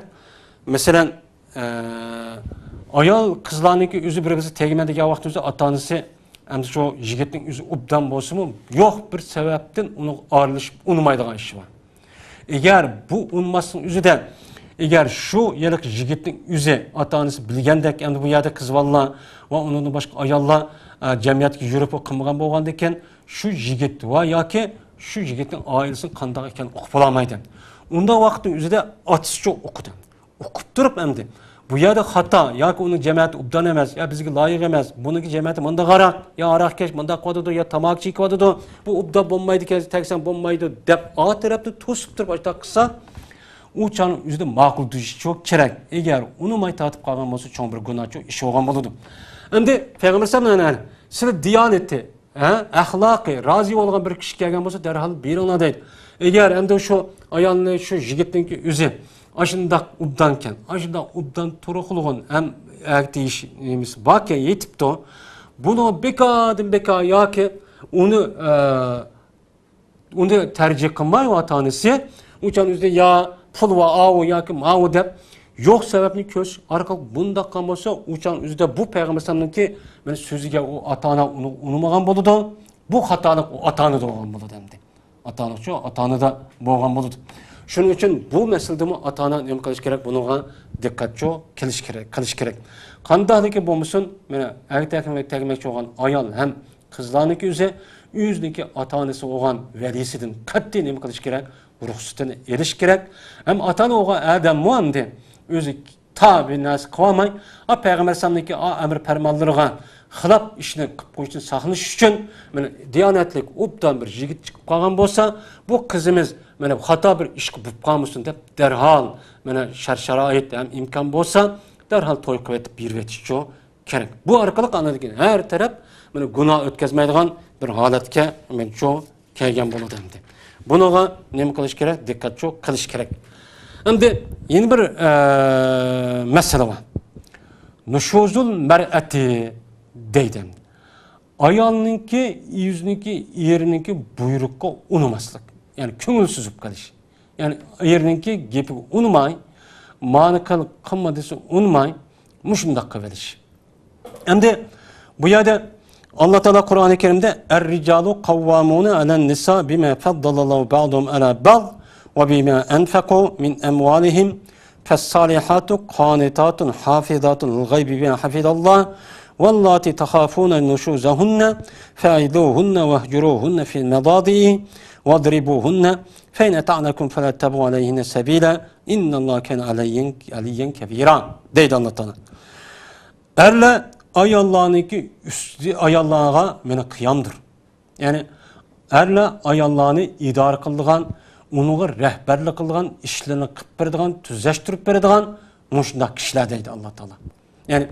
مەسىلەن، ئە، ئايال قىزلارنىڭكى ئۆزى بىر-بىرسى تەگمە دېگەن ۋاقىت ئۆزى ئاتا-ئانىسى ئەمدى شۇ يىگىتنىڭ ئۆزى ئوبدان بولسىمۇ، يوق بىر سەۋەبتىن ئۇنىڭغا ئارىلىشىپ ئۇنىمايدىغان ئىشى بار. ئەگەر بۇ ئۇنىماسنىڭ ئۆزىدە، ئەگەر شۇ ھېلىقى يىگىتنىڭ ئۆزى، ئاتا-ئانىسى بىلگەندەك، ئەمدى بۇ يەردە قىز بالىلار ۋە ئۇنىڭدىن باشقا ئاياللار، ئە، جەمئىيەتكە يۈرۈپ قىلمىغان بولغاندىكىن، شۇ يىگىت ۋە ياكى شۇ يىگىتنىڭ ئائىلىسىنىڭ قانداق ئىكەنلىكىنى ئۇقۇپ بولالمايدۇ. ئۇنداق ۋاقىتنىڭ ئۆزىدە ئاتىسىچۇ ئۇقىدۇ. ئۇقۇپ تۇرۇپ ئەمدى بۇ يەردە خاتا ياكى ئۇنىڭ جەمەتى ئوبدان ئەمەس، يا بىزگە لايىق ئەمەس، بۇنىڭكى جەمەتى مۇنداق ھاراق، يا ھاراقكەش مۇنداق قىلىۋاتىدۇ، يا تاماكا چېكىۋاتىدۇ، بۇ ئوبدان بولمايدىكەن، تەگسەڭ بولمايدۇ دەپ ئا تەرەپتىن توسۇپ تۇرۇپ ئاشۇنداق قىلسا، ئۇ چاغنىڭ ئۆزىدە ماقۇل دېيىشچۇ كېرەك. ئەگەر ئۇنىماي تارتىپ قالغان بولسا، چوڭ بىر گۇناھچۇ ئىش بولغان بولىدۇ. ئەمدى پەيغەمبەر ئەلەيھىسسالام سىلى دىيانىتى، ھە، ئەخلاقى، رازى بولغان بىر كىشى كەلگەن بولسا، دەرھال بېرىڭلار دەيدۇ. ئەگەر ئەمدى شۇ ئايالنى شۇ يىگىتنىڭكى ئۆزى ئاشۇنداق ئوبدانكەن، ئاشۇنداق ئوبدان تۇرۇقلۇغۇن ھەم ئەگىتىش نېمىسى باركەن، يېتىپتۇ. بۇنىڭغا بىكاردىن بىكار ياكى ئۇنى، ئە، ئۇنى تەرجىھ قىلماي ئاتا-ئانىسى، ئۇ چاغنىڭ ئۆزىدە يا پۇل ۋە ئاۋۇ ياكى ماۋۇ دەپ يوق سەۋەبنى كۆرسىتىش ئارقىلىق بۇنداق قىلغان بولسا، ئۇ چاغنىڭ ئۆزىدە بۇ پەيغەمبەر ئەلەيھىسسالامنىڭكى مانا سۆزىگە ئۇ ئاتا-ئانا ئۇنى ئۇنىمىغان بولىدۇ. بۇ خاتالىق ئۇ ئاتا-ئانىدا بولغان بولىدۇ ئەمدى. ئاتا-ئانىچۇ، ئاتا-ئانىدا بولغان بولىدۇ. شۇنىڭ ئۈچۈن بۇ مەسىلىدىمۇ ئاتا-ئانا نېمە قىلىش كېرەك؟ بۇنىڭغا دىققەتچۇ قىلىش كېرەك، قىلىش كېرەك. قانداقلىكى بولمىسۇن، مانا ئەگىتەكمەك تەگمەكچى بولغان ئايال ھەم قىزلارنىڭكى ئۆزى ئۆزىنىڭكى ئاتا-ئانىسى بولغان ۋەلىسىدىن قەتئىي نېمە قىلىش كېرەك؟ رۇخسىتىنى ئېلىش كېرەك. ھەم ئاتا-ئانا بولغان ئادەممۇ ئەمدى ئۆزى تا بىر نەرسە قىلالماي، ئا، پەيغەمبەر ئەلەيھىسسالامنىڭكى ئا ئەمر پەرمانلىرىغا خىلاپ ئىشنى قىلىپ قويۇشتىن ساقلىنىش ئۈچۈن، مانا دىيانەتلىك ئوبدان بىر يىگىت چىقىپ قالغان بولسا، بۇ قىزىمىز مانا خاتا بىر ئىشقا بولۇپ قالمىسۇن دەپ، دەرھال مانا شەرت-شارائىت ھەم ئىمكان بولسا، دەرھال توي قىلىۋېتىپ بېرىۋېتىشچۇ كېرەك. بۇ ئارقىلىق ئاندىن كېيىن ھەر تەرەپ مانا گۇناھ ئۆتكەزمەيدىغان بىر ھالەتكە مەنچۇ كەلگەن بولىدۇ ئەمدى. بۇنىڭغا نېمە قىلىش كېرەك؟ دىققەتچۇ قىلىش كېرەك. ئەمدى يەنە بىر، ئە، مەسىلە بار. نۇشۇزۇل مەرئەتى دەيدۇ ئەمدى. ئايالنىڭكى، ئۆزىنىڭكى، ئېرىنىڭكى بۇيرۇقىغا ئۇنىماسلىق. يەنى كۆڭۈلسىز بولۇپ قېلىش. يەنى ئېرىنىڭكى گېپىگە ئۇنىماي، مانا قىل، قىلما دېسە ئۇنىماي، مۇشۇنداق قىلىۋېلىش. ئەمدى بۇ يەردە ئاللا تائالا قۇرئانى كەرىمدە، الرجال قوامون على النساء بما فضل الله بعضهم على بعض وبما أنفقوا من أموالهم فالصالحات قانتات حافظات للغيب بما حفظ الله واللاتي تخافون نشوزهن فعظوهن واهجروهن في المضاجع واضربوهن فإن أطعنكم فلا تبغوا عليهن سبيلا إن الله كان عليا، عليا كبيرا دەيدۇ ئاللا تائالا. ئەرلەر ئاياللارنىڭكى ئۈستى ئاياللارغا مېنى قىيامدۇر. يەنى ئەرلەر ئاياللارنى ئىدارە قىلىدىغان، ئۇنىڭغا رەھبەرلىك قىلىدىغان، ئىشلىرىنى قىلىپ بېرىدىغان، تۈزەشتۈرۈپ بېرىدىغان مۇشۇنداق كىشىلەر دەيدۇ ئاللا تائالا. يەنى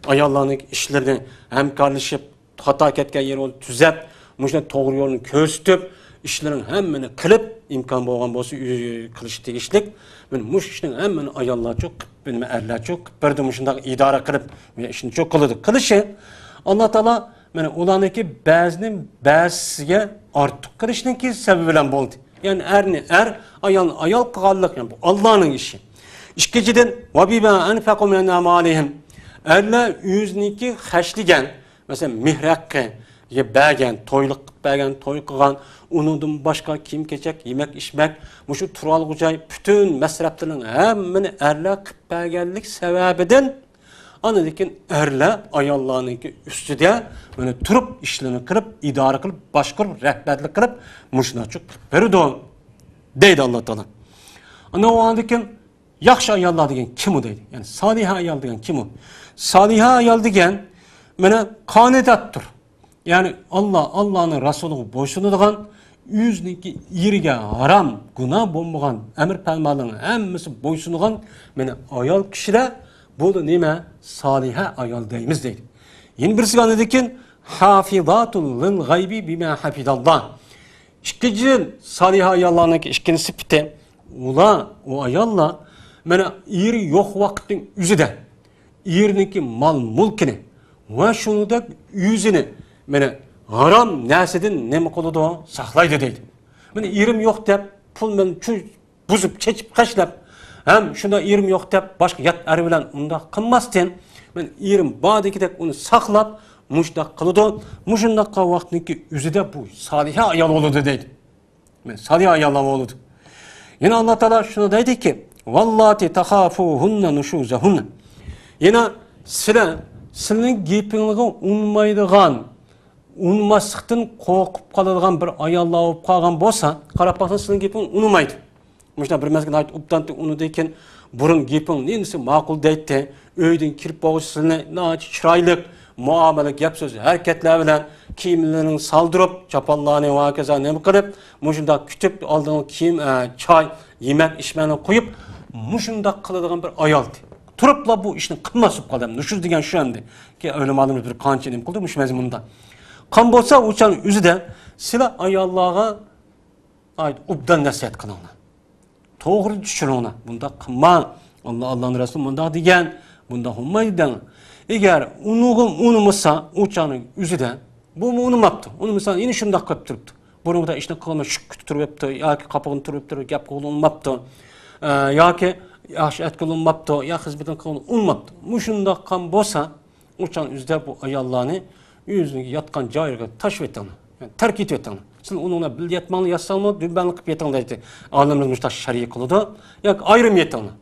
ئاياللارنىڭ ئىشلىرىنى ھەمكارلىشىپ، خاتا كەتكەن يېرىنى تۈزەپ، مۇشۇنداق توغرا يولنى كۆرسىتىپ، ئىشلىرىنىڭ ھەممىنى قىلىپ، ئىمكان بولغان بولسا ئۆزى قىلىشى تېگىشلىك. مانا مۇشۇ ئىشنىڭ ھەممىنى ئاياللارچۇ قىلىپ، نېمە، ئەرلەرچۇ قىلىپ بېرىدۇ، مۇشۇنداق ئىدارە قىلىپ، مانا ئىشنى چۇ قىلىدۇ. قىلىشى، ئاللا تائالا مانا ئۇلارنىڭكى بەزىنى بەزىسىگە ئارتۇق قىلىشنىڭكى سەۋەبى بىلەن بولدى. يەنى ئەرنى ئەر، ئايالنى ئايال قىلغانلىق، يەنى بۇ ئاللانىڭ ئىشى. ئىككىنچىدىن، «وَبِمَا أَنْفَقُوا مِنْ أَمْوَالِهِمْ»، ئەرلەر ئۆزىنىڭكى خەجلىگەن، مەسىلەن، مېھىر ھەققىگە بەرگەن، تويلۇق قىلىپ بەرگەن، توي قىلغان، ئۇنىڭدىن باشقا كىيىم-كېچەك، يېمەك-ئىچمەك، مۇشۇ تۇرالغۇ جاي، پۈتۈن مەسرەپلىرىنىڭ ھەممىنى ئەرلەر قىلىپ بەرگەنلىك سەۋەبىدىن، ئاندىن كېيىن ئەرلەر ئاياللارنىڭكى ئۈستىدە مانا تۇرۇپ، ئىشلىرىنى قىلىپ، ئىدارە قىلىپ، باشقۇرۇپ، رەھبەرلىك قىلىپ، مۇشۇنداق قىلىپ بېرىدۇ، دەيدۇ ئاللا تائالا. ئاندىن ئاندىن كېيىن ياخشى ئاياللار دېگەن كىم ئۇ دەيدۇ. يەنى سالىھە ئايال دېگەن كىم ئۇ؟ سالىھە ئايال دېگەن مانا قانىتاتتۇر. يەنى ئاللا، ئاللانىڭ رەسۇلىغا بويسۇنىدىغان، ئۆزىنىڭكى ئېرىگە ھارام، گۇناھ بولمىغان، ئەمر پەرمانلارنىڭ ھەممىسىگە بويسۇنىدىغان مانا ئايال كىشىلەر، بۇ نېمە؟ سالىھە ئايال دەيمىز دەيدۇ. يەنە بىرسىگە ئاندىن كېيىن، «حافظات للغيب بما حفظ الله». ئىككىنچىدىن، سالىھە ئاياللارنىڭكى ئىككىنچى سۈپىتى، ئۇلار، ئۇ ئاياللار مانا ئېرى يوق ۋاقىتنىڭ ئۆزىدە ئېرىنىڭكى مال-مۈلكىنى ۋە شۇنىڭدەك ئۆزىنى مانا ھارام نەرسىدىن نېمە قىلىدۇ؟ ساقلايدۇ دەيدۇ. مانا ئېرىم يوق دەپ پۇل بىلەن چۈ-، بۇزۇپ، چېچىپ، خەجلەپ، ھەم شۇنداق ئېرىم يوق دەپ باشقا يات ئەر بىلەن ئۇنداق قىلماستىن، مانا ئېرىم باردىكىدەك ئۇنى ساقلاپ، مۇشۇنداق قىلىدۇ. مۇشۇنداق قىلغان ۋاقىتنىڭكى ئۆزىدە بۇ سالىھە ئايال بولىدۇ دەيدۇ. سالىھە ئاياللار بولىدۇ. يەنە ئاللا تائالا شۇنى دەيدىكى، «واللاتي تخافون نشوزهن». يەنە سىلەر، سىلىنىڭ گېپىڭلارغا ئۇنىمايدىغان، ئۇنىماسلىقتىن قورقۇپ قالىدىغان بىر ئاياللار بولۇپ قالغان بولسا، قاراپ باقساڭ، سىلىنىڭ گېپىڭ ئۇنىمايدۇ. مۇشۇنداق بىر مەزگىل ناھايىتى ئوبدان ئۇنىدىكىن، بۇرۇن گېپىڭ نېمىسى ماقۇل دەيتتى. ئۆيدىن كىرىپ بولغۇچە سىلىنى ناھايىتى چىرايلىق مۇئامىلە، گەپ سۆز، ھەرىكەتلەر بىلەن كىيىملىرىنى سالدۇرۇپ، چاپانلارنى ۋە ھاكازا نېمە قىلىپ، مۇشۇنداق كۈتۈپ، ئالدىڭغا كىيىم، ئە، چاي، يېمەك ئىچمەكنى قويۇپ، مۇشۇنداق قىلىدىغان بىر ئايالدى. تۇرۇپلا بۇ ئىشنى قىلماس بولۇپ قالدى. نۇشۇز دېگەن شۇ ئەمدى. كېيىن ئۆلىمالىرىمىز بىر قانچە نېمە قىلدى مۇشۇ مەزمۇندا. قان بولسا ئۇ چاغنىڭ ئۆزىدە سىلە ئاياللارغا ئايت، ئوبدان نەسىھەت قىلىڭلار. توغرا چۈشۈرۈڭلار. بۇنداق قىلماڭ. ئاللا، ئاللانىڭ رەسۇلى مۇنداق دېگەن، بۇنداق بولمايدۇ دەڭ. ئەگەر ئۇنىغا ئۇنىمىسا، ئۇ چاغنىڭ ئۆزىدە، بۇمۇ ئۇنىماپتۇ. ئۇنىمىسا، يەنە شۇنداق قىلىپ تۇرۇپتۇ. بۇرۇنقىدەك ئىشنى قىلماي، شۈك كۈتۈپ تۇرۇپ يەپتۇ ياكى قاپىغىنى تۇرۇپ تۇرۇپ گەپ قىلغىلى ئۇنىماپتۇ. ئە، ياكى ياخشى ئەتكىلى ئۇنىماپتۇ، يا خىزمىتىنى قىلغىلى ئۇنىماپتۇ. مۇشۇنداق قىلغان بولسا، ئۇ چاغنىڭ ئۆزىدە بۇ ئاياللارنى ئۆزىنىڭ ياتقان جايىغا تاشلىۋېتىڭلار. يەنى تەرك ئېتىۋېتىڭلار. سىلەر ئۇنىڭ بىلەن بىللە ياتماڭلار، ياتساڭلار دۈمبەڭلىق قىلىپ يېتىڭلار دەيتتى. ئالىملىرىمىز مۇشۇنداق شەرئىي قىلىدۇ. ياكى ئايرىم يېتىڭلار.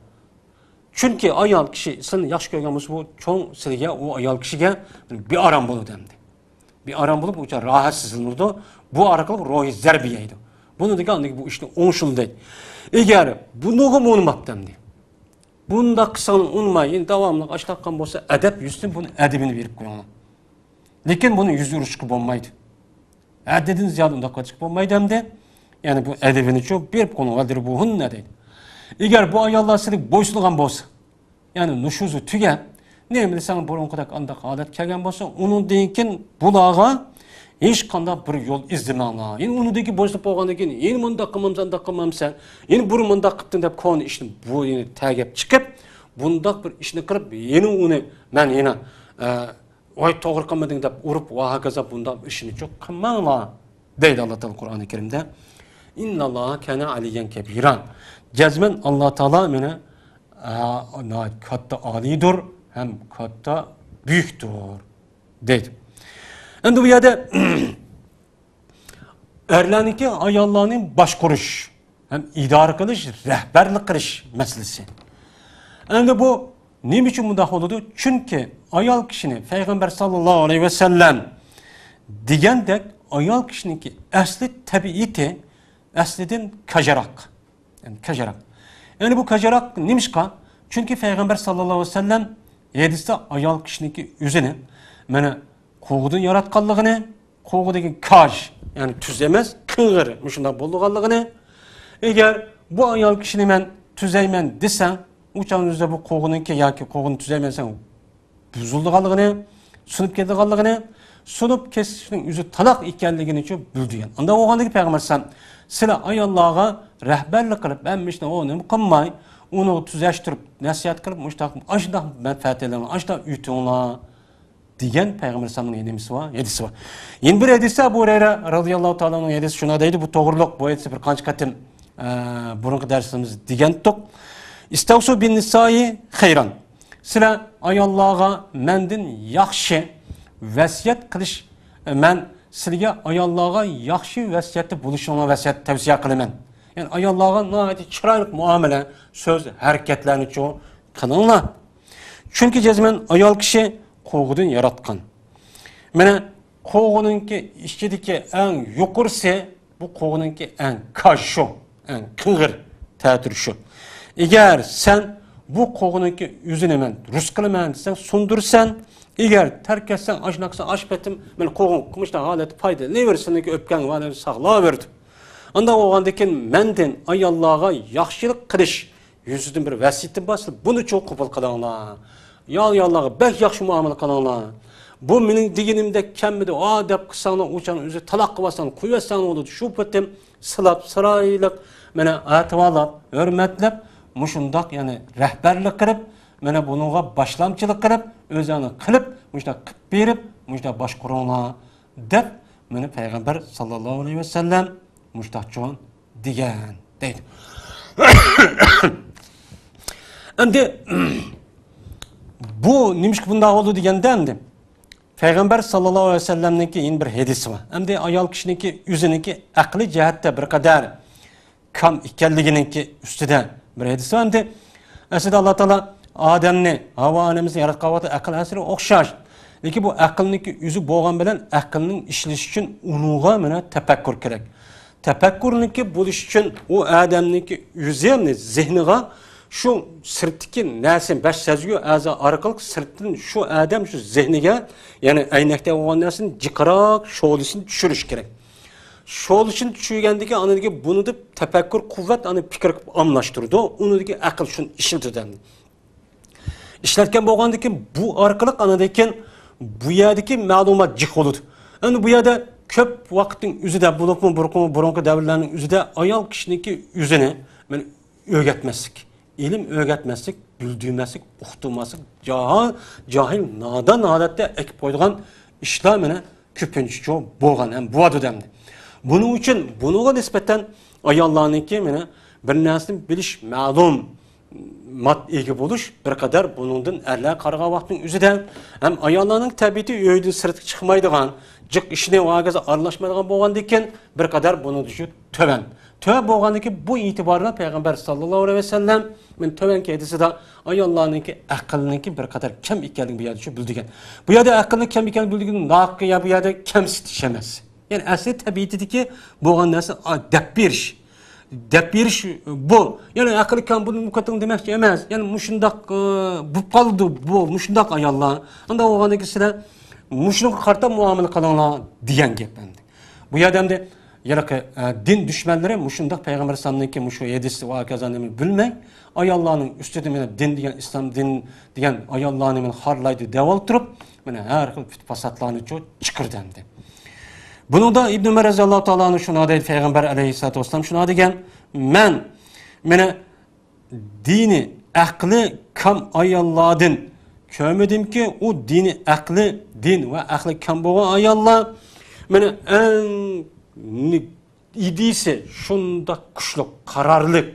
چۈنكى ئايال كىشى سىلىنى ياخشى كۆرگەن بولسا، بۇ چوڭ سىلىگە، ئۇ ئايال كىشىگە بىئارام بولىدۇ ئەمدى. بىئارام بولۇپ، ئۇ چاغ راھەتسىزلىنىدۇ. بۇ ئارقىلىق روھىي زەربە يەيدۇ. بۇنىڭدىن كېيىن ئاندىن كېيىن بۇ ئىشنى ئوڭشىلىدۇ دەيدۇ. ئەگەر بۇنىڭغا ئۇنىماپتۇ ئەمدى. بۇنداق قىلساڭلار ئۇنىماي، يەنە داۋاملىق ئاشۇنداق قىلغان بولسا، ئەدەپ يۈزىسىدىن بۇنى ئەدىپىنى بېرىپ قويۇڭلار. لېكىن بۇنى يۈز ئۇرۇشقا بولمايدۇ. ھەددىدىن زىيادە ئۇنداق قىلىشقا بولمايدۇ ئەمدى. يەنى بۇ ئەدىپىنىچۇ بېرىپ قويۇڭ، ۋەدرىبۇھۇننە دەيدۇ. ئەگەر بۇ ئاياللار سىلىگە بويسۇنغان بولسا، يەنى نۇشۇزى تۈگەپ، نېمە دېسەڭ بۇرۇنقىدەك ئانداق ھالەت كەلگەن بولسا، ئۇنىڭدىن كېيىن بۇلارغا ھېچقانداق بىر يول ئىزدىمەڭلار. يەنە ئۇنىڭدىن كېيىن بويسۇنۇپ بولغاندىن كېيىن، يەنە مۇنداق قىلمامسەن، ئانداق قىلمامسەن، يەنە بۇرۇن مۇنداق قىپتىڭ دەپ كونا ئىشنى بۇ يەنە تەگەپ چىقىپ، بۇنداق بىر ئىشنى قىلىپ، يەنە ئۇنى مەن يەنە، ئە، ۋاي توغرا قىلمىدىڭ دەپ ئۇرۇپ ۋە ھاكازا بۇنداق ئىشنىچۇ قىلماڭلار دەيدۇ ئاللا تائالا قۇرئانى كەرىمدە. ئىنناللاھا كانە ئالىييەن كەبىرا. جەزمەن ئاللا تائالا مانا، ئا، ناھايىتى كاتتا ئالىيدۇر ھەم كاتتا بۈيۈكتۇر دەيدۇ. ئەمدى بۇ يەردە ئەرلەرنىڭكى ئاياللارنى باشقۇرۇش ھەم ئىدارە قىلىش، رەھبەرلىك قىلىش مەسىلىسى. ئەمدى بۇ نېمە ئۈچۈن بۇنداق بولىدۇ؟ چۈنكى ئايال كىشىنى پەيغەمبەر ساللاللاھۇ ئەلەيھى ۋەسەللەم دېگەندەك ئايال كىشىنىڭكى ئەسلى تەبىئىتى ئەسلىدىن كاجاراق. يەنى كاجاراق. يەنى بۇ كاجاراق نېمىشقا؟ چۈنكى پەيغەمبەر ساللاللاھۇ ئەلەيھى ۋەسەللەم ھەدىستە ئايال كىشىنىڭكى ئۆزىنى مانا قوغۇدىن ياراتقانلىقىنى، قوغۇ دېگەن كاج، يەنى تۈز ئەمەس، قىڭغىر، مۇشۇنداق بولىدىغانلىقىنى، ئەگەر بۇ ئايال كىشىنى مەن تۈزەيمەن دېسەڭ، ئۇ چاغنىڭ ئۆزىدە بۇ قوغۇنىڭكى ياكى قوغۇنى تۈزەيمەن دېسەڭ، بۇزۇلىدىغانلىقىنى، سۇنۇپ كېتىدىغانلىقىنى، سۇنۇپ كېسىشنىڭ ئۆزى تالاق ئىكەنلىكىنىچۇ بىلدۈرگەن. ئاندا بولغاندىكىن پەيغەمبەر ئەلەيھىسسالام، سىلەر ئاياللارغا رەھبەرلىك قىلىپ، ھەممە ئىشنى ئۇ نېمە قىلماي، ئۇنى تۈزەشتۈرۈپ، نەسىھەت قىلىپ، مۇشۇنداق، ئاشۇنداق مەنپەئەت ئېلىڭلار، ئاشۇنداق ئۆتۈڭلار، دېگەن پەيغەمبەر ئەلەيھىسسالامنىڭ نېمىسى بار؟ ھەدىسى بار. يەنە بىر ھەدىستە ئەبۇ ھۇرەيرە رەزىياللاھۇ تائالا ئەنھۇنىڭ ھەدىسى شۇنداق دەيدۇ، بۇ توغرۇلۇق، بۇ ھەدىسنى بىر قانچە قېتىم، ئە، بۇرۇنقى دەرسىمىزدە دېگەنتۇق. ئىستەۋسۇ بىن نىسائى خەيران. سىلەر ئاياللارغا مەندىن ياخشى ۋەسىيەت قىلىش، مەن سىلەرگە ئاياللارغا ياخشى ۋەسىيەتتە بولۇشۇڭلار ۋەسىيەت تەۋسىيە قىلىمەن. يەنى ئاياللارغا ناھايىتى چىرايلىق مۇئامىلە، سۆز، ھەرىكەتلەرنىچۇ قىلىڭلار. چۈنكى جەزمەن ئايال كىشى قوغۇدىن ياراتقان. مانا قوغۇنىڭكى ئىچىدىكى ئەڭ يۇقىرىسى، بۇ قوغۇنىڭكى ئەڭ كاژ شۇ، ئەڭ قىڭغىر تەتۈرى شۇ. ئەگەر سەن بۇ قوغۇنىڭكى ئۆزىنى مەن رۇس قىلىمەن دېسەڭ، سۇندۇرىسەن. ئەگەر تەرك ئەتسەڭ، ئاشۇنداق قىلساڭ، ئاشۇ پېتىم مانا قوغۇن مۇشۇنداق ھالەتتە پايدىلىنىۋېرىدۇ، سېنىڭكى ئۆپكەڭ ۋە ساقلاۋېرىدۇ. ئانداق بولغاندىن كېيىن مەندىن ئاياللارغا ياخشىلىق قىلىش يۈزىدىن بىر ۋەسىيىتىم بار، سىلەر بۇنىچۇ قوبۇل قىلىڭلار. يا ئاياللارغا بەك ياخشى مۇئامىلە قىلىڭلار. بۇ مېنىڭ دېگىنىمدەك كەلمىدى، ھا دەپ قىلساڭلار، ئۇ چاغنىڭ ئۆزى تالاق قىلىۋالساڭلار، قويۇۋەتسەڭلار بولىدۇ. شۇ پېتىم سىلاپ، چىرايلىق، مانا ئەتىۋارلاپ، ھۆرمەتلەپ، مۇشۇنداق، يەنى رەھبەرلىك قىلىپ، مانا بۇنىڭغا باشلامچىلىق قىلىپ، ئۆزۈڭلار قىلىپ، مۇشۇنداق قىلىپ بېرىپ، مۇشۇنداق باشقۇرۇڭلار، دەپ، مانا پەيغەمبەر ساللاللاھۇ ئەلەيھى ۋەسەللەم مۇشۇنداقچۇ دېگەن دەيدۇ. ئەمدى بۇ نېمىشقا بۇنداق بولدى دېگەندە، ئەمدى پەيغەمبەر ساللاللاھۇ ئەلەيھى ۋەسەللەمنىڭكى يەنە بىر ھەدىسى بار. ئەمدى ئايال كىشىنىڭكى ئۆزىنىڭكى ئەقلىي جەھەتتە بىر قەدەر كام ئىكەنلىكىنىڭكى ئۈستىدە بىر ھەدىس بار. ئەمدى ئەسلىدە ئاللا تائالا ئادەمنى، ھاۋا ئانىمىزنى ياراتقان ۋاقىتتا ئەقىل ھەسىلى ئوخشاش. لېكىن بۇ ئەقىلنىڭكى ئۆزى بولغان بىلەن ئەقىلنىڭ ئىشلىشى ئۈچۈن ئۇنىڭغا مانا تەپەككۇر كېرەك. تەپەككۇرنىڭكى بولۇشى ئۈچۈن ئۇ ئادەمنىڭكى ئۆزى، يەنى زېھنىغا شۇ سىرتتىكى نەرسە، بەش سەزگۈ ئەزا ئارقىلىق سىرتتىن شۇ ئادەم شۇ زېھنىگە، يەنى ئەينەكتە بولغان نەرسىنى جىقراق شولىسىنى چۈشۈرۈش كېرەك. شولىسىنى چۈشۈرگەندىن كېيىن ئاندىن كېيىن بۇنى دەپ تەپەككۇر قۇۋۋەت ئانى پىكىر قىلىپ ئاملاشتۇرىدۇ. ئۇنىڭدىكى ئەقىل شۇنى ئىشلىتىدۇ ئەمدى. ئىشلەتكەن بولغاندىن كېيىن بۇ ئارقىلىق ئاندىن كېيىن بۇ يەردىكى مەلۇمات جىق بولىدۇ. ئەمدى بۇ يەردە كۆپ ۋاقىتنىڭ ئۆزىدە بولۇپمۇ بۇرۇنقى، بۇرۇنقى دەۋرلەرنىڭ ئۆزىدە ئايال كىشىنىڭكى ئۆزىنى مانا ئۆگەتمەسلىك، ئىلىم ئۆگەتمەسلىك، بىلدۈرمەسلىك، ئۇقتۇرماسلىق، جاھىل، جاھىل، نادان ھالەتتە ئەكىپ قويىدىغان ئىشلار مانا كۆپىنچىچۇ بولغان ھەم بولىدۇ ئەمدى. بۇنىڭ ئۈچۈن بۇنىڭغا نىسبەتەن ئاياللارنىڭكى مانا بىر نەرسىنى بىلىش، مەلۇم مات ئىگە بولۇش بىر قەدەر بۇنىڭدىن ئەرلەر قارىغان ۋاقىتنىڭ ئۆزىدە ھەم ئاياللارنىڭ تەبىئىتى ئۆيدىن سىرتقا چىقمايدىغان، جىق ئىشىنى ۋاگىزى ئارىلاشمايدىغان بولغاندىن كېيىن بىر قەدەر بۇنىڭ تۆۋەن. تۆۋەن بولغاندىن كېيىن بۇ ئېتىباردا پەيغەمبەر ساللاللاھۇ ئەلەيھى ۋەسەللەم مەن تۆۋەنكى ھەدىسىدە ئاياللارنىڭكى ئەقلىنىڭكى بىر قەدەر كەم ئىكەنلىكىنى بۇ يەردە شۇ بىلدۈرگەن. بۇ يەردە ئەقلىنىڭ كەم ئىكەنلىكىنى بىلدۈرگەن ناقىيە بۇ يەردە كەمسىتىش ئەمەس. يەنى ئەسلى تەبىئىتىدىكى بولغان نەرسە، ئا، دەپ بېرىش. دەپ بېرىش بۇ. يەنى ئەقلى كەم بۇنى مۇكاتىڭ دېمەكچى ئەمەس. يەنى مۇشۇنداق، ئە، بولۇپ قالىدۇ بۇ، مۇشۇنداق ئاياللار. ئانداق بولغاندىكى سىلەر مۇشۇنىڭغا قارىتا مۇئامىلە قىلىڭلار دېگەن گەپ ئەمدى. بۇ يەردە ئەمدى ھېلىقى، ئە، دىن دۈشمەنلىرى مۇشۇنداق پەيغەمبەر ئەلەيھىسسالامنىڭكى مۇشۇ ھەدىس ۋە ھاكازانى بىلمەي، ئاياللارنىڭ ئۈستىدە مانا دىن دېگەن، ئىسلام دىن دېگەن ئاياللارنى مانا خارلايدۇ دەۋالتۇرۇپ، مانا ھەر خىل پىت-پاساتلارنى چۇ-، چىقىردى ئەمدى. بۇنىڭدا ئىبن ئۆمەر رەزىياللاھۇ تائالا ئەنھۇ شۇنداق دەيدۇ، پەيغەمبەر ئەلەيھىسسالاتۇ ۋەسسالام شۇنداق دېگەن، مەن مانا دىنى ئەقلى كام ئاياللاردىن كۆرمىدىمكى، ئۇ دىنى ئەقلى، دىن ۋە ئەقلى كام بولغان ئاياللار مانا ئەڭ نى-، ئىدىيىسى شۇنداق كۈچلۈك، قارارلىق،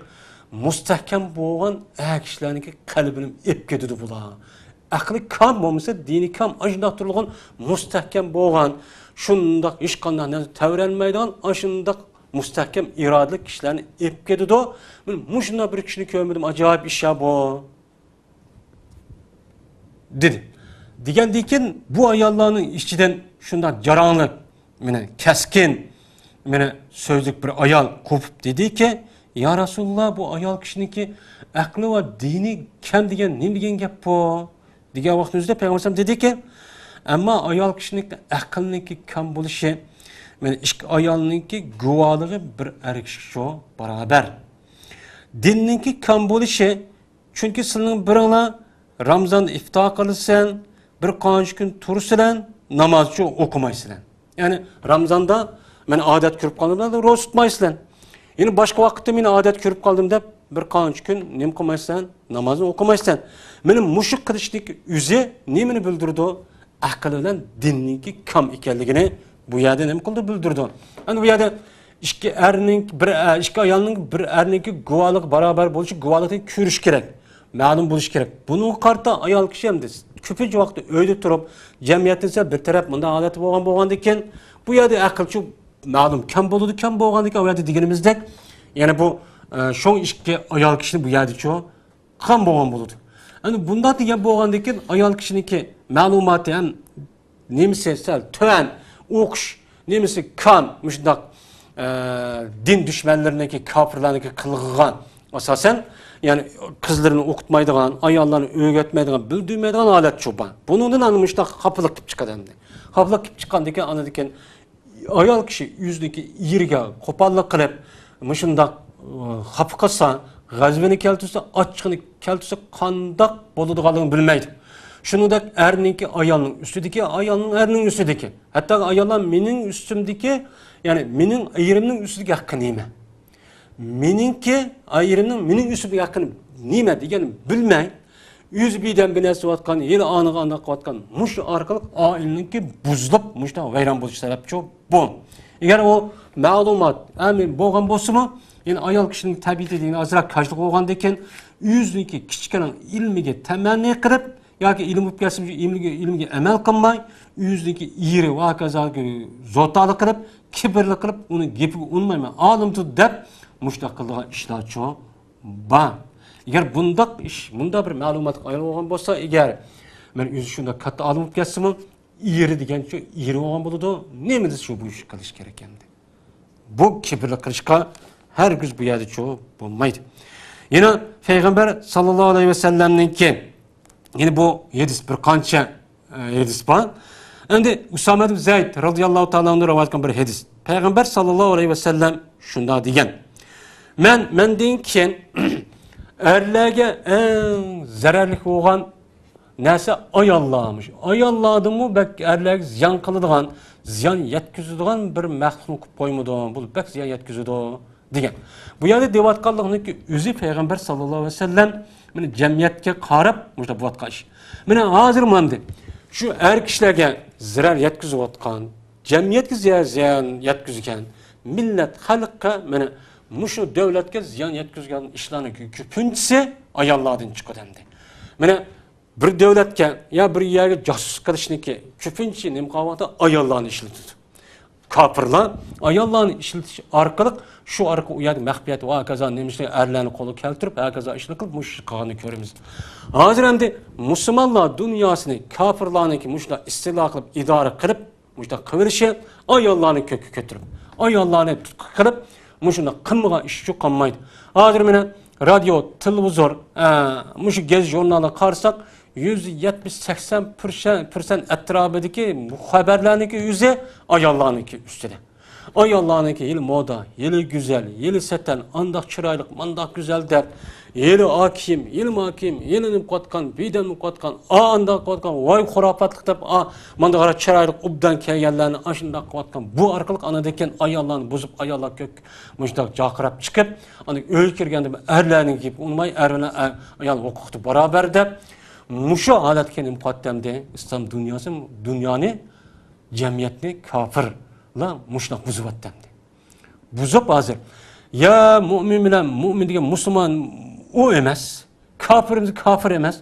مۇستەھكەم بولغان ئەر كىشىلەرنىڭكى قەلبىنى ئېلىپ كېتىدۇ بۇلار. ئەقلى كام بولمىسا، دىنى كام، ئاشۇنداق تۇرغان مۇستەھكەم بولغان، شۇنداق ھېچقانداق نەرسە تەۋرەنمەيدىغان، ئاشۇنداق مۇستەھكەم ئىرادىلىك كىشىلەرنى ئېلىپ كېتىدۇ. مەن مۇشۇنداق بىر كىشىنى كۆرمىدىم، ئاجايىپ ئىش يا بۇ. دېدى. دېگەندىن كېيىن بۇ ئاياللارنىڭ ئىچىدىن شۇنداق جاراڭلىق، مانا كەسكىن، مانا سۆزلۈك بىر ئايال قوپۇپ دېدىكى، يا رەسۇلاللا، بۇ ئايال كىشىنىڭكى ئەقلى ۋە دىنى كەم دېگەن نېمە دېگەن گەپ بۇ؟ دېگەن ۋاقىتنىڭ ئۆزىدە پەيغەمبەر ئەلەيھىسسالام دېدىكى، ئەمما ئايال كىشىنىڭ ئەقلىنىڭكى كەم بولۇشى، مانا ئىككى ئايالنىڭكى گۇۋاھلىقى بىر ئەر كىشىگە شۇ باراۋەر. دىننىڭكى كەم بولۇشى، چۈنكى سىلەرنىڭ بىرىڭلار رامىزاندا ئىپتار قىلىسەن، بىر قانچە كۈن تۇرىسىلەن، نامازچۇ ئوقۇمايسىلەن. يەنى رامىزاندا مەن ئادەت كۆرۈپ قالدىم دەپ روزا تۇتمايسىلەن. يەنە باشقا ۋاقىتتا مەن ئادەت كۆرۈپ قالدىم دەپ بىر قانچە كۈن نېمە قىلمايسىلەن، نامازنى ئوقۇمايسىلەن. مانا مۇشۇ قىلىشنىڭ ئۆزى نېمىنى بىلدۈرىدۇ؟ ئەقىل بىلەن دىننىڭكى كام ئىكەنلىكىنى بۇ يەردە نېمە قىلدى، بىلدۈردى. ئەنە بۇ يەردە ئىككى ئەرنىڭ بىر ئە، ئىككى ئايالنىڭ بىر ئەرنىڭكى گۇۋاھلىقى باراۋەر بولۇشى، گۇۋاھلىقنى كۆرۈش كېرەك، مەلۇم بولۇش كېرەك. بۇنىڭغا قارىتا ئايال كىشى ئەمدى كۆپىنچە ۋاقىتتا ئۆيدە تۇرۇپ، جەمئىيەتتە بىر تەرەپ مۇنداق ھالەتتە بولغان، بولغاندىكىن، بۇ يەردە ئەقىلچۇ مەلۇم كەم بولىدۇ، كەم بولغاندىكىن ئۇ يەردە دېگىنىمىزدەك، يەنە بۇ ئە، شۇڭ ئىككى ئايال كىشىنى بۇ يەردىچۇ قىلغان بولغان بولىدۇ. ئەنە بۇنداق دېگەن بولغاندىكىن ئايال كىشىنىڭكى مەلۇماتى ھەم نېمىسى سەل تۆۋەن، ئوقۇش نېمىسى كام، مۇشۇنداق ئە، دىن دۈشمەنلىرىنىڭكى، كاپىرلارنىڭكى قىلغىغان ئاساسەن، يەنى قىزلىرىنى ئوقۇتمايدىغان، ئاياللارنى ئۆگەتمەيدىغان، بىلدۈرمەيدىغان ھالەت شۇ بار. بۇنىڭدىن ئاندىن مۇشۇنداق خاپىلىق كېلىپ چىقىدۇ ئەمدى. خاپىلىق كېلىپ چىققاندىكىن ئاندىن كېيىن ئايال كىشى ئۆزىنىڭكى ئېرىگە قوپاللىق قىلىپ، مۇشۇنداق ئە، خاپا قىلسا، غەزىپىنى كەلتۈرسە، ئاچچىقىنى كەلتۈرسە قانداق بولىدىغانلىقىنى بىلمەيدۇ. شۇنىڭدەك ئەرنىڭكى ئايالنىڭ ئۈستىدىكى، ئايالنىڭ ئەرنىڭ ئۈستىدىكى، ھەتتا ئاياللار مېنىڭ ئۈستۈمدىكى، يەنى مېنىڭ ئېرىمنىڭ ئۈستىدىكى ھەققى نېمە؟ مېنىڭكى، ئېرىمنىڭ مېنىڭ ئۈستۈمدىكى ھەققى نېمە دېگەننى بىلمەي، ئۆزى بىردەم بىر نەرسە قىلىۋاتقان، ھېلى ئانىغا ئانداق قىلىۋاتقان، مۇشۇ ئارقىلىق ئائىلىنىڭكى بۇزۇلۇپ، مۇشۇنداق ۋەيران بولۇش سەۋەبچۇ بۇ. ئەگەر ئۇ مەلۇمات ئەمدى بولغان بولسىمۇ، يەنى ئايال كىشىنىڭ تەبىئىتى دېگەن ئازراق كاجلىق بولغاندىكىن، ئۆزىنىڭكى كىچىككىىنە ئىلمىگە تەمەننى قىلىپ، ياكى ئىلىم ئوقۇپ كەلسىمۇ، ئىلمىگە، ئىلمىگە ئەمەل قىلماي، ئۆزىنىڭكى ئېرى ۋە ھاكازا زوتالىق قىلىپ، كىبىرلىك قىلىپ، ئۇنىڭ گېپىگە ئۇنىمايمەن، ئالىمدۇر دەپ، مۇشۇنداق قىلىدىغان ئىشلارچۇ بار. ئەگەر بۇنداق ئىش، مۇنداق بىر مەلۇماتلىق ئايال بولغان بولسا، ئەگەر مەن ئۆزى شۇنداق كاتتا ئالىم بولۇپ كەتسىمۇ، ئېرى دېگەنچۇ ئېرى بولغان بولىدۇ، نېمە دېسە شۇ بۇ ئىشنى قىلىش كېرەك ئەمدى. بۇ كىبىرلىك قىلىشقا ھەرگىز بۇ يەردىچۇ بولمايدۇ. يەنە پەيغەمبەر ساللاللاھۇ ئەلەيھى ۋەسەللەمنىڭكى، يەنە بۇ ھەدىس بىر قانچە ئە، ھەدىس بار. ئەمدى ئۇسامە ئىبن زەيد رازىياللاھۇ تائالا ئەنھۇ رىۋايەت قىلغان بىر ھەدىس. پەيغەمبەر ساللاللاھۇ ئەلەيھى ۋەسەللەم شۇنداق دېگەن، مەن، مەندىن كېيىن ئەرلەرگە ئەڭ زەرەرلىك بولغان نەرسە ئاياللارمىش. ئاياللاردىنمۇ بەك ئەرلەرگە زىيان قىلىدىغان، زىيان يەتكۈزىدىغان بىر مەخلۇقنى قىلىپ قويمىدىڭ. بۇ بەك زىيان يەتكۈزىدۇ. دېگەن. بۇ يەردە دەۋاتقانلىقنىڭكى ئۆزى پەيغەمبەر ساللاللاھۇ ئەلەيھى ۋەسەللەم، مانا، جەمئىيەتكە قاراپ مۇشۇنداق بولۇۋاتقان ئىش. مانا، ھازىر ماندى شۇ ئەر كىشىلەرگە زەرەر يەتكۈزۈۋاتقان، جەمئىيەتكە زىيان، زىيان يەتكۈزگەن، مىللەت، خەلققە، مانا، مۇشۇ دۆلەتكە زىيان يەتكۈزگەن ئىشلارنىڭ كۆپىنچىسى ئاياللاردىن چىقىدۇ ئەمدى. مانا، بىر دۆلەتكە يا بىر يەرگە جاسۇسلۇق قىلىشنىڭكى كۆپىنچە نېمە قىلغان ۋاقىتتا ئاياللارنى ئىشلىتىدۇ. كاپىرلار ئاياللارنى ئىشلىتىش ئارقىلىق، شۇ ئارقىلىق ئۇ يەردە مەخپىيەت ۋە ھاكازا نېمە ئىشلار، ئەرلەرنى قولغا كەلتۈرۈپ، ھاكازا ئىشلار قىلىپ، مۇشۇ ئىشنى قىلغاننى كۆرىمىز. ھازىر ئەمدى مۇسۇلمانلار دۇنياسىنى كاپىرلارنىڭكى مۇشۇنداق ئىستىلا قىلىپ، ئىدارە قىلىپ، مۇشۇنداق قىلىۋېلىشى ئاياللارنى كۆككە كۆتۈرۈپ، ئاياللارنى تۇتقا قىلىپ، مۇشۇنداق قىلمىغان ئىشچۇ قالمايدۇ. ھازىر مانا رادىيو، تېلېۋىزور، ئە، مۇشۇ گېزىت ژۇرنالغا قارىساق، يۈز يەتمىش، سەكسەن پىرسەنت ئەتراپىدىكى خەۋەرلەرنىڭكى ئۆزى ئاياللارنىڭكى ئۈستىدە. ئاياللارنىڭكى ھېلى مودا، ھېلى گۈزەل، ھېلى سەتەن، ئانداق چىرايلىق، مانداق گۈزەل دەپ، ھېلى ئاكىم، ھېلى ماكىم، ھېلى نېمە قىلىۋاتقان، بىدەم نېمە قىلىۋاتقان، ئا، ئانداق قىلىۋاتقان، ۋاي خۇراپاتلىق دەپ، ئا، مانداق چىرايلىق، ئوبدان كەلگەنلەرنى ئاشۇنداق قىلىۋاتقان. بۇ ئارقىلىق ئاندىن كېيىن ئاياللارنى بۇزۇپ، ئاياللار كۆك مۇشۇنداق جاقىراپ چىقىپ، ئاندىن ئۆيگە كىرگەندە ئەرلەرنىڭ گېپى ئۇنىماي، ئەر بىلەن ئە-، ئايال ھوقۇقتا باراۋەر دەپ، مۇشۇ ھالەتكە نېمە قىلىۋاتتى ئەمدى؟ ئىسلام دۇنياسى، دۇنيانى، جەمئىيەتنى كاپىرلار مۇشۇنداق بۇزۇۋەتتى ئەمدى. بۇزۇپ ھازىر، يا مۇئمىن بىلەن مۇئمىن دېگەن مۇسۇلمان ئۇ ئەمەس، كاپىر بىلەن كاپىر ئەمەس.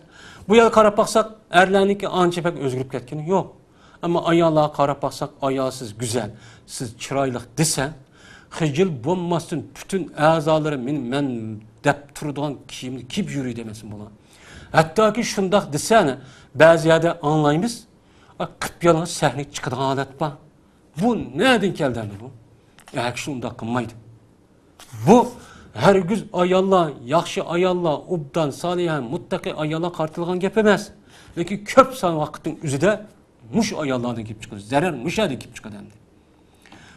بۇ يەرگە قاراپ باقساق، ئەرلەرنىڭكى ئانچە بەك ئۆزگىرىپ كەتكىنى يوق. ئەمما ئاياللارغا قاراپ باقساق، ئايال سىز گۈزەل، سىز چىرايلىق دېسە، خىجىل بولماستىن پۈتۈن ئەزالىرى مېنى، مەن دەپ تۇرىدىغان كىيىمنى كىيىپ يۈرىدۇ ئەمەسمۇ بۇلار. ھەتتاكى شۇنداق دېسە، بەزى يەردە ئاڭلايمىز، قىپيالىڭاچ سەھنىگە چىقىدىغان ھالەت بار. بۇ نەدىن كەلدى ئەمدى بۇ؟ ئەر كىشى ئۇنداق قىلمايدۇ. بۇ ھەرگىز ئاياللار، ياخشى ئاياللار، ئوبدان، سالىھە، مۇتتەقى ئاياللار قارىتىلغان گەپ ئەمەس. لېكىن كۆپ سان ۋاقىتنىڭ ئۆزىدە مۇشۇ ئاياللاردىن كېلىپ چىقىدۇ. زەرەر مۇشۇ يەردىن كېلىپ چىقىدۇ ئەمدى.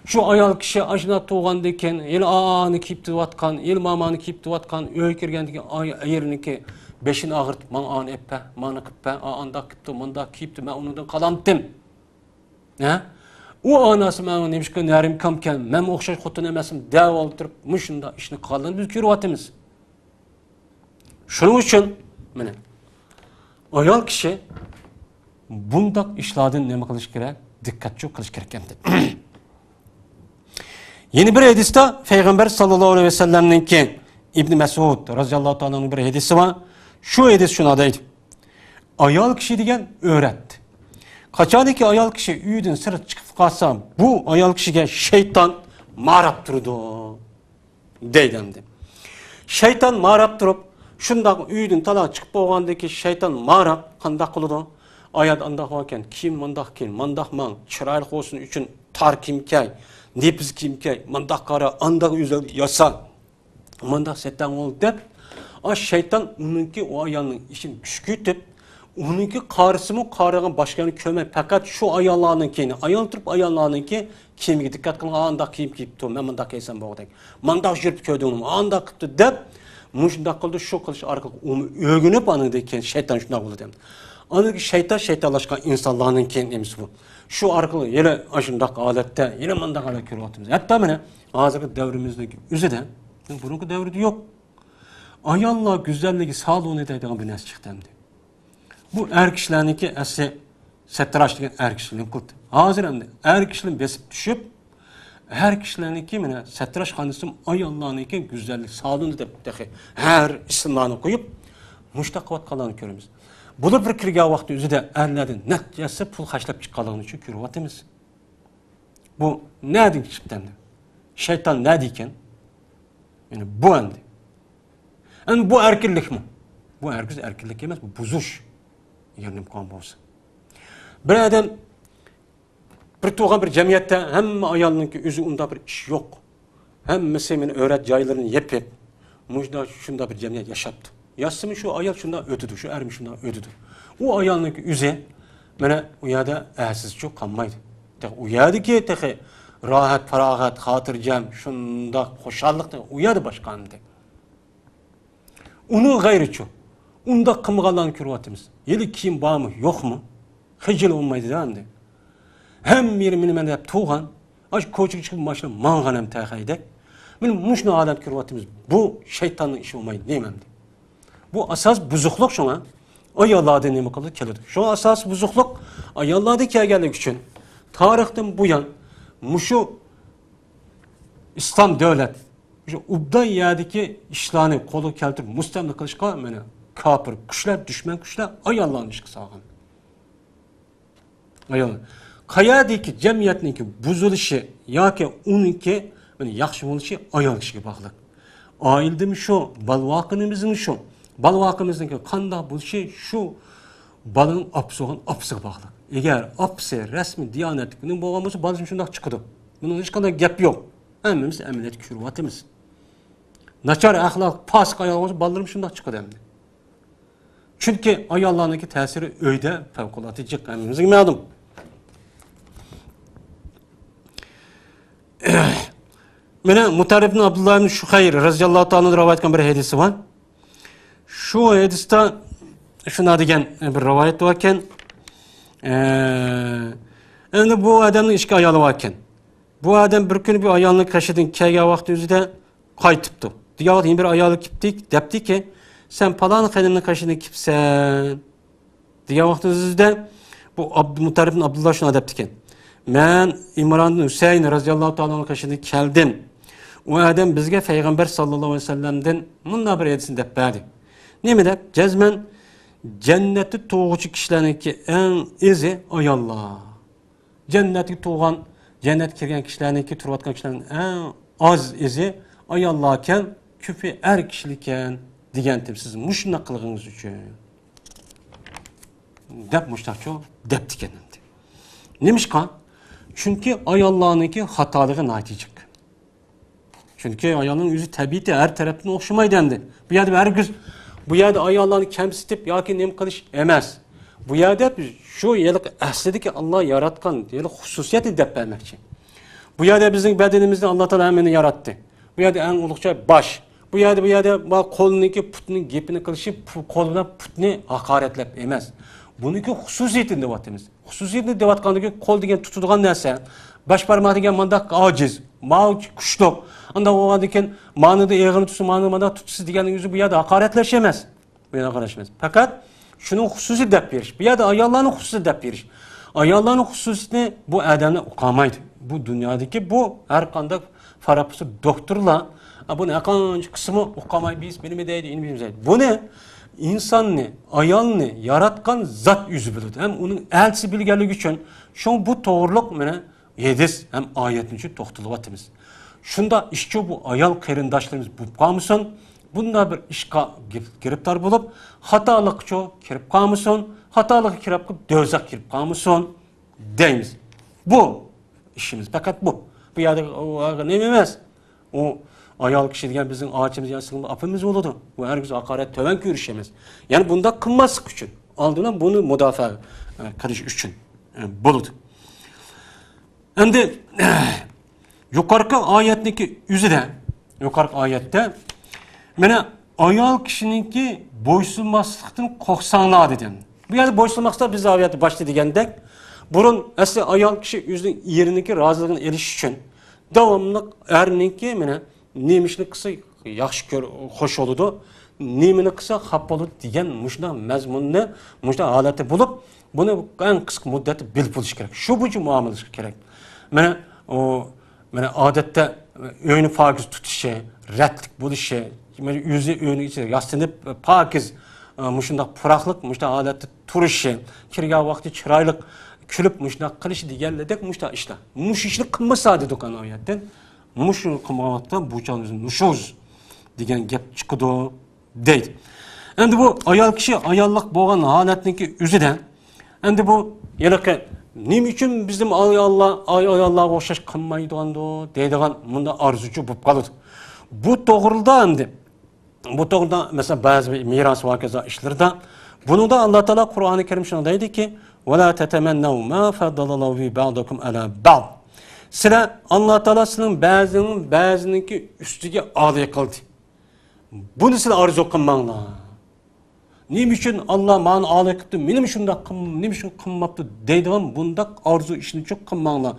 شۇ ئايال كىشى ئاشۇنداق تۇغاندىن كېيىن، ھېلى ئانى كىيىپ تۇرۇۋاتقان، ھېلى مامانى كىيىپ تۇرۇۋاتقان، ئۆيگە كىرگەندىن كېيىن ئاي-، ئېرىنىڭكى بېشىنى ئاغرىتىپ، ماڭا ئانى ئېلىپ بەر، مانى قىلىپ بەر، ئا-، ئانداق قىپتۇ، مۇنداق كىيىپتۇ، مەن ئۇنىڭدىن قالامتىم. ھە؟ ئۇ ئاناسى ماڭا نېمىشقا نەرىمكامكەن، مەنمۇ ئولتۇرۇپ مۇشۇنداق ئىشنى قىلغانلىرىنى بىز كۆرۈۋاتىمىز. شۇنىڭ ئۈچۈن، مانا، ئايال كىشى بۇنداق ئىشلاردىن نېمە قىلىش كېرەك؟ دىققەتچى قىلىش كېرەك ئەمدى. يەنە بىر ھەدىستە پەيغەمبەر ساللاللاھۇ ئەلەيھى ۋەسەللەمنىڭكى، ئىبن مەسئۇد رازىياللاھۇ تائالا ئەنھۇ بىر ھەدىسى بار. شۇ ھەدىس شۇنداق دەيدۇ. ئايال كىشى دېگەن ئۆرەت. قاچانكى ئايال كىشى ئۆيدىن سىرت چىقىپ قالسا، بۇ ئايال كىشىگە شەيتان ماراپ تۇرىدۇ. دەيدۇ ئەمدى. شەيتان ماراپ تۇرۇپ، شۇنداق ئۆيدىن تالا چىقىپ بولغاندىكى شەيتان ماراپ قانداق قىلىدۇ؟ ئايال ئانداق باركەن، كىيىم مانداق كىيىن، مانداق ماڭ، چىرايلىق بولسۇن ئۈچۈن تار كىيىم كىي، نېپىز كىيىم كىي، مانداق قارا، ئانداق ئۆزۈڭ ياسا، مانداق سەتەڭ بول دەپ، ئا شەيتان ئۇنىڭكى ئۇ ئايالنىڭ ئىچىنى كۈچكۈتۈپ، ئۇنىڭكى قارىسىمۇ قارىغان باشقىنى كۆرمەي، پەقەت شۇ ئاياللارنىڭكىنى، ئايان تۇرۇپ ئاياللارنىڭكى كىيىمىگە دىققەت قىلىڭ، ئانداق كىيىم كىيىپتۇ، مەن مۇنداق كىيسەم بولغۇدەك، مانداق يۈرۈپ كۆردۈڭمۇ، ئانداق قىپتۇ دەپ، مۇشۇنداق قىلدى، شۇ قىلىش ئارقىلىق ئۇمۇ ئۆگىنىپ، ئاندىن كېيىن شەيتان شۇنداق بولىدۇ. ئاندىن كېيىن شەيتان شەيتانلاشقان ئىنسانلارنىڭكى نېمىسى بۇ؟ شۇ ئارقىلىق يەنە ئاشۇنداق ھالەتتە، يەنە مۇنداق ھالەت كۆرۈۋاتىمىز. ھەتتا مانا ھازىرقى دەۋرىمىزنىڭ ئۆزىدە، بۇرۇنقى دەۋردە يوق. ئاياللار گۈزەللىكى سالونى دەيدىغان بىر نەرسە چىقتى ئەمدى. بۇ ئەر كىشىلەرنىڭكى ئەسلى سەتراش دېگەن ئەر كىشىلەرنىڭ قىلدى. ھازىر ئەمدى ئەر كىشىلەر بېسىپ چۈشۈپ، ئەر كىشىلەرنىڭكى مانا سەتراشخانىسىمۇ ئاياللارنىڭكى گۈزەللىك سالونى دەپ تېخى ھەر ئىسىملارنى قويۇپ، مۇشۇنداق قىلىۋاتقانلارنى كۆرىمىز. بۇلار بىر كىرگەن ۋاقتى ئۆزىدە ئەرلەردىن نەچچە ھەسسە پۇل خەجلەپ چىققانلىقىنى ئۆزى كۆرۈۋاتىمىز. بۇ نەدىن چىقتى ئەمدى؟ شەيتان نەدە ئىكەن؟ يەنى بۇ ئەمدى. ئەمدى بۇ ئەركىنلىكمۇ؟ بۇ ھەرگىز ئەركىنلىك ئەمەس، بۇ بۇزۇش. ئەگەر نېمە قىلغان بولسا. بىر ئادەم، بىر تۇغان بىر جەمئىيەتتە ھەممە ئايالنىڭكى ئۆزى ئۇنداق بىر ئىش يوق. ھەممىسى مانا ئۆرەت جايلىرىنى يېپىپ، مۇشۇنداق، شۇنداق بىر جەمئىيەت ياشاپتۇ. ياشىسىمۇ شۇ ئايال شۇنداق ئۆتىدۇ، شۇ ئەرمۇ شۇنداق ئۆتىدۇ. ئۇ ئايالنىڭكى ئۆزى مانا ئۇ يەردە ئەرسىزچۇ قالمايدۇ. تېخى ئۇ يەردىكى تېخى راھەت، پاراغەت، خاتىرجەم، شۇنداق خۇشاللىق تېخى ئۇ يەردە باشقا ئەمدى. ئۇنىڭ غەيرىچۇ؟ ئۇنداق قىلمىغانلارنى كۆرۈۋاتىمىز. ھېلى كىيىم بارمۇ، يوقمۇ؟ خىجىل بولمايدۇ-دە ئەمدى. ھەممە يېرى مېنى مەن دەپ تۇرغان. ئاشۇ كوچىغا چىقىپ ماشىنا ماڭغان ھەم تەخەيدەك. مانا مۇشۇنداق ئادەم كۆرۈۋاتىمىز. بۇ شەيتاننىڭ ئىشى بولمايدۇ دەيمەن ئەمدى. بۇ ئاساس بۇزۇقلۇق شۇڭا. ئاياللاردىن نېمە قىلىدۇ؟ كېلىدۇ. شۇڭا ئاساسىي بۇزۇقلۇق ئاياللاردىن كەلگەنلىكى ئۈچۈن تارىختىن بۇيان مۇشۇ ئىسلام دۆلەت، مۇشۇ ئوبدان يەردىكى ئىشلارنى قولغا كەلتۈرۈپ مۇستەملىكە قىلىشقا، مانا، كاپىر كۈچلەر، دۈشمەن كۈچلەر ئاياللارنى ئىشقا سالغان. ئايال. قەيەردىكى جەمئىيەتنىڭكى بۇزۇلۇشى ياكى ئۇنىڭكى، مانا، ياخشى بولۇشى ئايال كىشىگە باغلىق. ئائىلىدىمۇ شۇ، بالا باققىنىمىزمۇ شۇ. بالا باققىنىمىزنىڭكى قانداق بولۇشى شۇ بالىنىڭ ئاپىسى بولغان ئاپىسىغا باغلىق. ئەگەر ئاپىسى رەسمىي دىيانەتلىك بولغان بولسا، بالىسىمۇ شۇنداق چىقىدۇ. بۇنىڭدا ھېچقانداق گەپ يوق. ھەممىمىز ئەمەلىيەتتە كۆرۈۋاتىمىز. ناچار ئەخلاق، پاسىق ئايال بولسا، بالىلىرىمۇ شۇنداق چىقىدۇ ئەمدى. چۈنكى ئاياللارنىڭكى تەسىرى ئۆيدە پەۋقۇلئاددە جىق، ھەممىمىزگە مەلۇم. مانا مۇتەررىپ ئابدۇللا ئىبن شۇخەير رەزىياللاھۇ تائالا ئەنھۇ رىۋايەت قىلغان بىر ھەدىسى بار. شۇ ھەدىستە شۇنداق دېگەن بىر رىۋايەت باركەن. ئە، ئەمدى بۇ ئادەمنىڭ ئىككى ئايالى باركەن. بۇ ئادەم بىر كۈنى بۇ ئايالنىڭ قېشىدىن كەلگەن ۋاقتى ئۆزىدە قايتىپتۇ. دېگەن ۋاقتى يەنە بىر ئايالى كېلىپتۇ، دەپتىكى، سەن پالان خېنىمنىڭ قېشىدىن كېلىپسەن. دېگەن ۋاقتىمىزدا بۇ ئابدۇ-، مۇتەررىپ ئابدۇللا شۇنداق دەپتىكەن. مەن ئىمراندىن ھۈسەيىن رەزىياللاھۇ تائالا ئەنھۇ قېشىدىن كەلدىم. ئۇ ئادەم بىزگە پەيغەمبەر ساللاللاھۇ ئەلەيھى ۋەسەللەمدىن مۇنداق بىر ھەدىسنى دەپ بەردى. نېمە دەپ؟ جەزمەن جەننەتتە تۇغۇچى كىشىلەرنىڭكى ئەڭ ئېزى ئاياللار. جەننەتكە تۇغان، جەننەتكە كىرگەن كىشىلەرنىڭكى، تۇرۇۋاتقان كىشىلەرنىڭ ئەڭ ئاز ئېزى ئاياللاركەن، كۆپى ئەر كىشىلىكەن دېگەنتىم سىز مۇشۇنداق قىلغىنىڭىز ئۈچۈن. دەپ مۇشۇنداقچۇ دەپتىكەن ئەمدى. نېمىشقا؟ چۈنكى ئاياللارنىڭكى خاتالىقى ناھايىتى جىق. چۈنكى ئايالنىڭ ئۆزى تەبىئىتى ھەر تەرەپتىن ئوخشىمايدۇ ئەمدى. بۇ يەردە ھەرگىز، بۇ يەردە ئاياللارنى كەمسىتىپ ياكى نېمە قىلىش ئەمەس. بۇ يەردە شۇ ھېلىقى ئەسلىدىكى ئاللا ياراتقان ھېلىقى خۇسۇسىيەتنى دەپ بەرمەكچى. بۇ يەردە بىزنىڭ بەدىنىمىزنى ئاللا تائالا ھەممىنى ياراتتى. بۇ يەردە ئەڭ ئۇلۇغ جاي باش. بۇ يەردە، بۇ يەردە ما قولنىڭكى، پۇتنىڭ گېپىنى قىلىشى، پۇ-، قول بىلەن پۇتنى ھاقارەتلەپ ئەمەس. بۇنىڭكى خۇسۇسىيىتىنى دەۋاتىمىز. خۇسۇسىيىتىنى دەۋاتقاندىكى قول دېگەن تۇتىدىغان نەرسە، باش بارماق دېگەن مانداق ئاجىز، ماۋۇ كۈچلۈك. ئانداق بولغاندىكىن مانىدا ئېغىرنى تۇتسا، مانىدا مانداق تۇتسا دېگەننىڭ ئۆزى بۇ يەردە ھاقارەتلەش ئەمەس. بۇ يەردە ھاقارەتلەش ئەمەس. پەقەت شۇنىڭ خۇسۇسىي دەپ بېرىش. بۇ يەردە ئاياللارنىڭ خۇسۇسىي دەپ بېرىش. ئاياللارنىڭ خۇسۇسىيىتىنى بۇ ئادەملەر ئۇقالمايدۇ. بۇ دۇنيادىكى بۇ ھەر قانداق پروفېسسور، دوكتورلار، ئا، بۇنى ھەر قانچە قىلسىمۇ ئۇقالماي، بىز بىلمىدەيدۇ، ئىنى بىلمەيدۇ. بۇنى ئىنساننى، ئايالنى ياراتقان زات ئۆزى بىلىدۇ. ھەم ئۇنىڭ ئەلچىسى بىلگەنلىكى ئۈچۈن، شۇڭا بۇ توغرۇلۇق مانا ھەدىس ھەم ئايەتنىچۇ توختىلىۋاتىمىز. شۇنداق ئىشچۇ بۇ ئايال قېرىنداشلىرىمىز بولۇپ قالمىسۇن، بۇنداق بىر ئىشقا گىر-، گىرىپتار بولۇپ، خاتالىققىچۇ كىرىپ قالمىسۇن، خاتالىققا كىرىپ قېلىپ، دوزاخقا كىرىپ قالمىسۇن دەيمىز. بۇ ئىشىمىز پەقەت بۇ. بۇ يەردە ئۇ نېمە ئەمەس. ئۇ ئايال كىشى دېگەن بىزنىڭ ئاچىمىز يا سىڭلى ئاپىمىز بولىدۇ. بۇ ھەرگىز ھاقارەت، تۆۋەن كۆرۈش ئەمەس. يەنى بۇنداق قىلماسلىق ئۈچۈن، ئالدىن بۇنى مۇداپىئە، ئە، قىلىش ئۈچۈن، ئە، بولىدۇ. ئەمدى يۇقىرىقى ئايەتنىڭكى ئۆزىدە، يۇقىرىقى ئايەتتە، مانا، ئايال كىشىنىڭكى بويسۇنماسلىقتىن قورقساڭلار دېدى. بۇ يەردە بويسۇنماسلىق بىز ئايەتتە باشتا دېگەندەك، بۇرۇن ئەسلى ئايال كىشى ئۆزىنىڭ ئېرىنىڭكى رازىلىقىنى ئېلىش ئۈچۈن داۋاملىق ئەرنىڭكى، مانا، نېمە ئىشنى قىلسا ياخشى كۆر-، خوش بولىدۇ، نېمىنى قىلسا خاپا بولىدۇ دېگەن مۇشۇنداق مەزمۇننى، مۇشۇنداق ھالەتتە بولۇپ، بۇنى ئەڭ قىسقا مۇددەتتە بىلىپ بولۇش كېرەك. شۇ بويىچە مۇئامىلە قىلىش كېرەك. مانا ئۇ، مانا ئادەتتە ئۆينى پاكىز تۇتۇشى، رەتلىك بولۇشى، مانا ئۆزى ئۆينىڭ ئىچىدە ياسىنىپ، پاكىز، مۇشۇنداق پۇراقلىق، مۇشۇنداق ھالەتتە تۇرۇشى، كىرگەن ۋاقتى چىرايلىق كۈلۈپ مۇشۇنداق قىلىشى دېگەنلىدەك مۇشۇنداق ئىشلار. مۇشۇ ئىشنى قىلمىسا دېدۇق ئانا ئايەتتىن. مۇشۇنى قىلمىغان ۋاقىتتا بۇ چاغدا بىز نۇشۇز دېگەن گەپ چىقىدۇ دەيدۇ. ئەمدى بۇ ئايال كىشى ئاياللىق بولغان ھالەتنىڭكى ئۆزىدە، ئەمدى بۇ ھېلىقى نېمە ئۈچۈن بىزنىڭ ئاياللار، ئاي-، ئاياللارغا ئوخشاش قىلمايدىغاندۇ دەيدىغان مۇنداق ئارزۇچۇ بولۇپ قالىدۇ. بۇ توغرىدا ئەمدى بۇ توغرىدا، مەسىلەن، بەزى مىراس ۋە ھاكازا ئىشلىرىدا، بۇنىڭدا ئاللا تائالا قۇرئانى كەرىم شۇنداق دەيدىكى، «ولا تتمنوا ما فضل الله به بعضكم على بعض.» سىلەر، ئاللا تائالا سىلەرنىڭ بەزىڭ بەزىنىڭكى ئۈستىگە ئالىي قىلدى. بۇنى سىلەر ئارزۇ قىلماڭلار. نېمە ئۈچۈن ئاللا مانا ئالىي قىپتۇ، مېنىمۇ شۇنداق قىل-، نېمە ئۈچۈن قىلماپتۇ دەيدىغان بۇنداق ئارزۇ ئىشنىچۇ قىلماڭلار.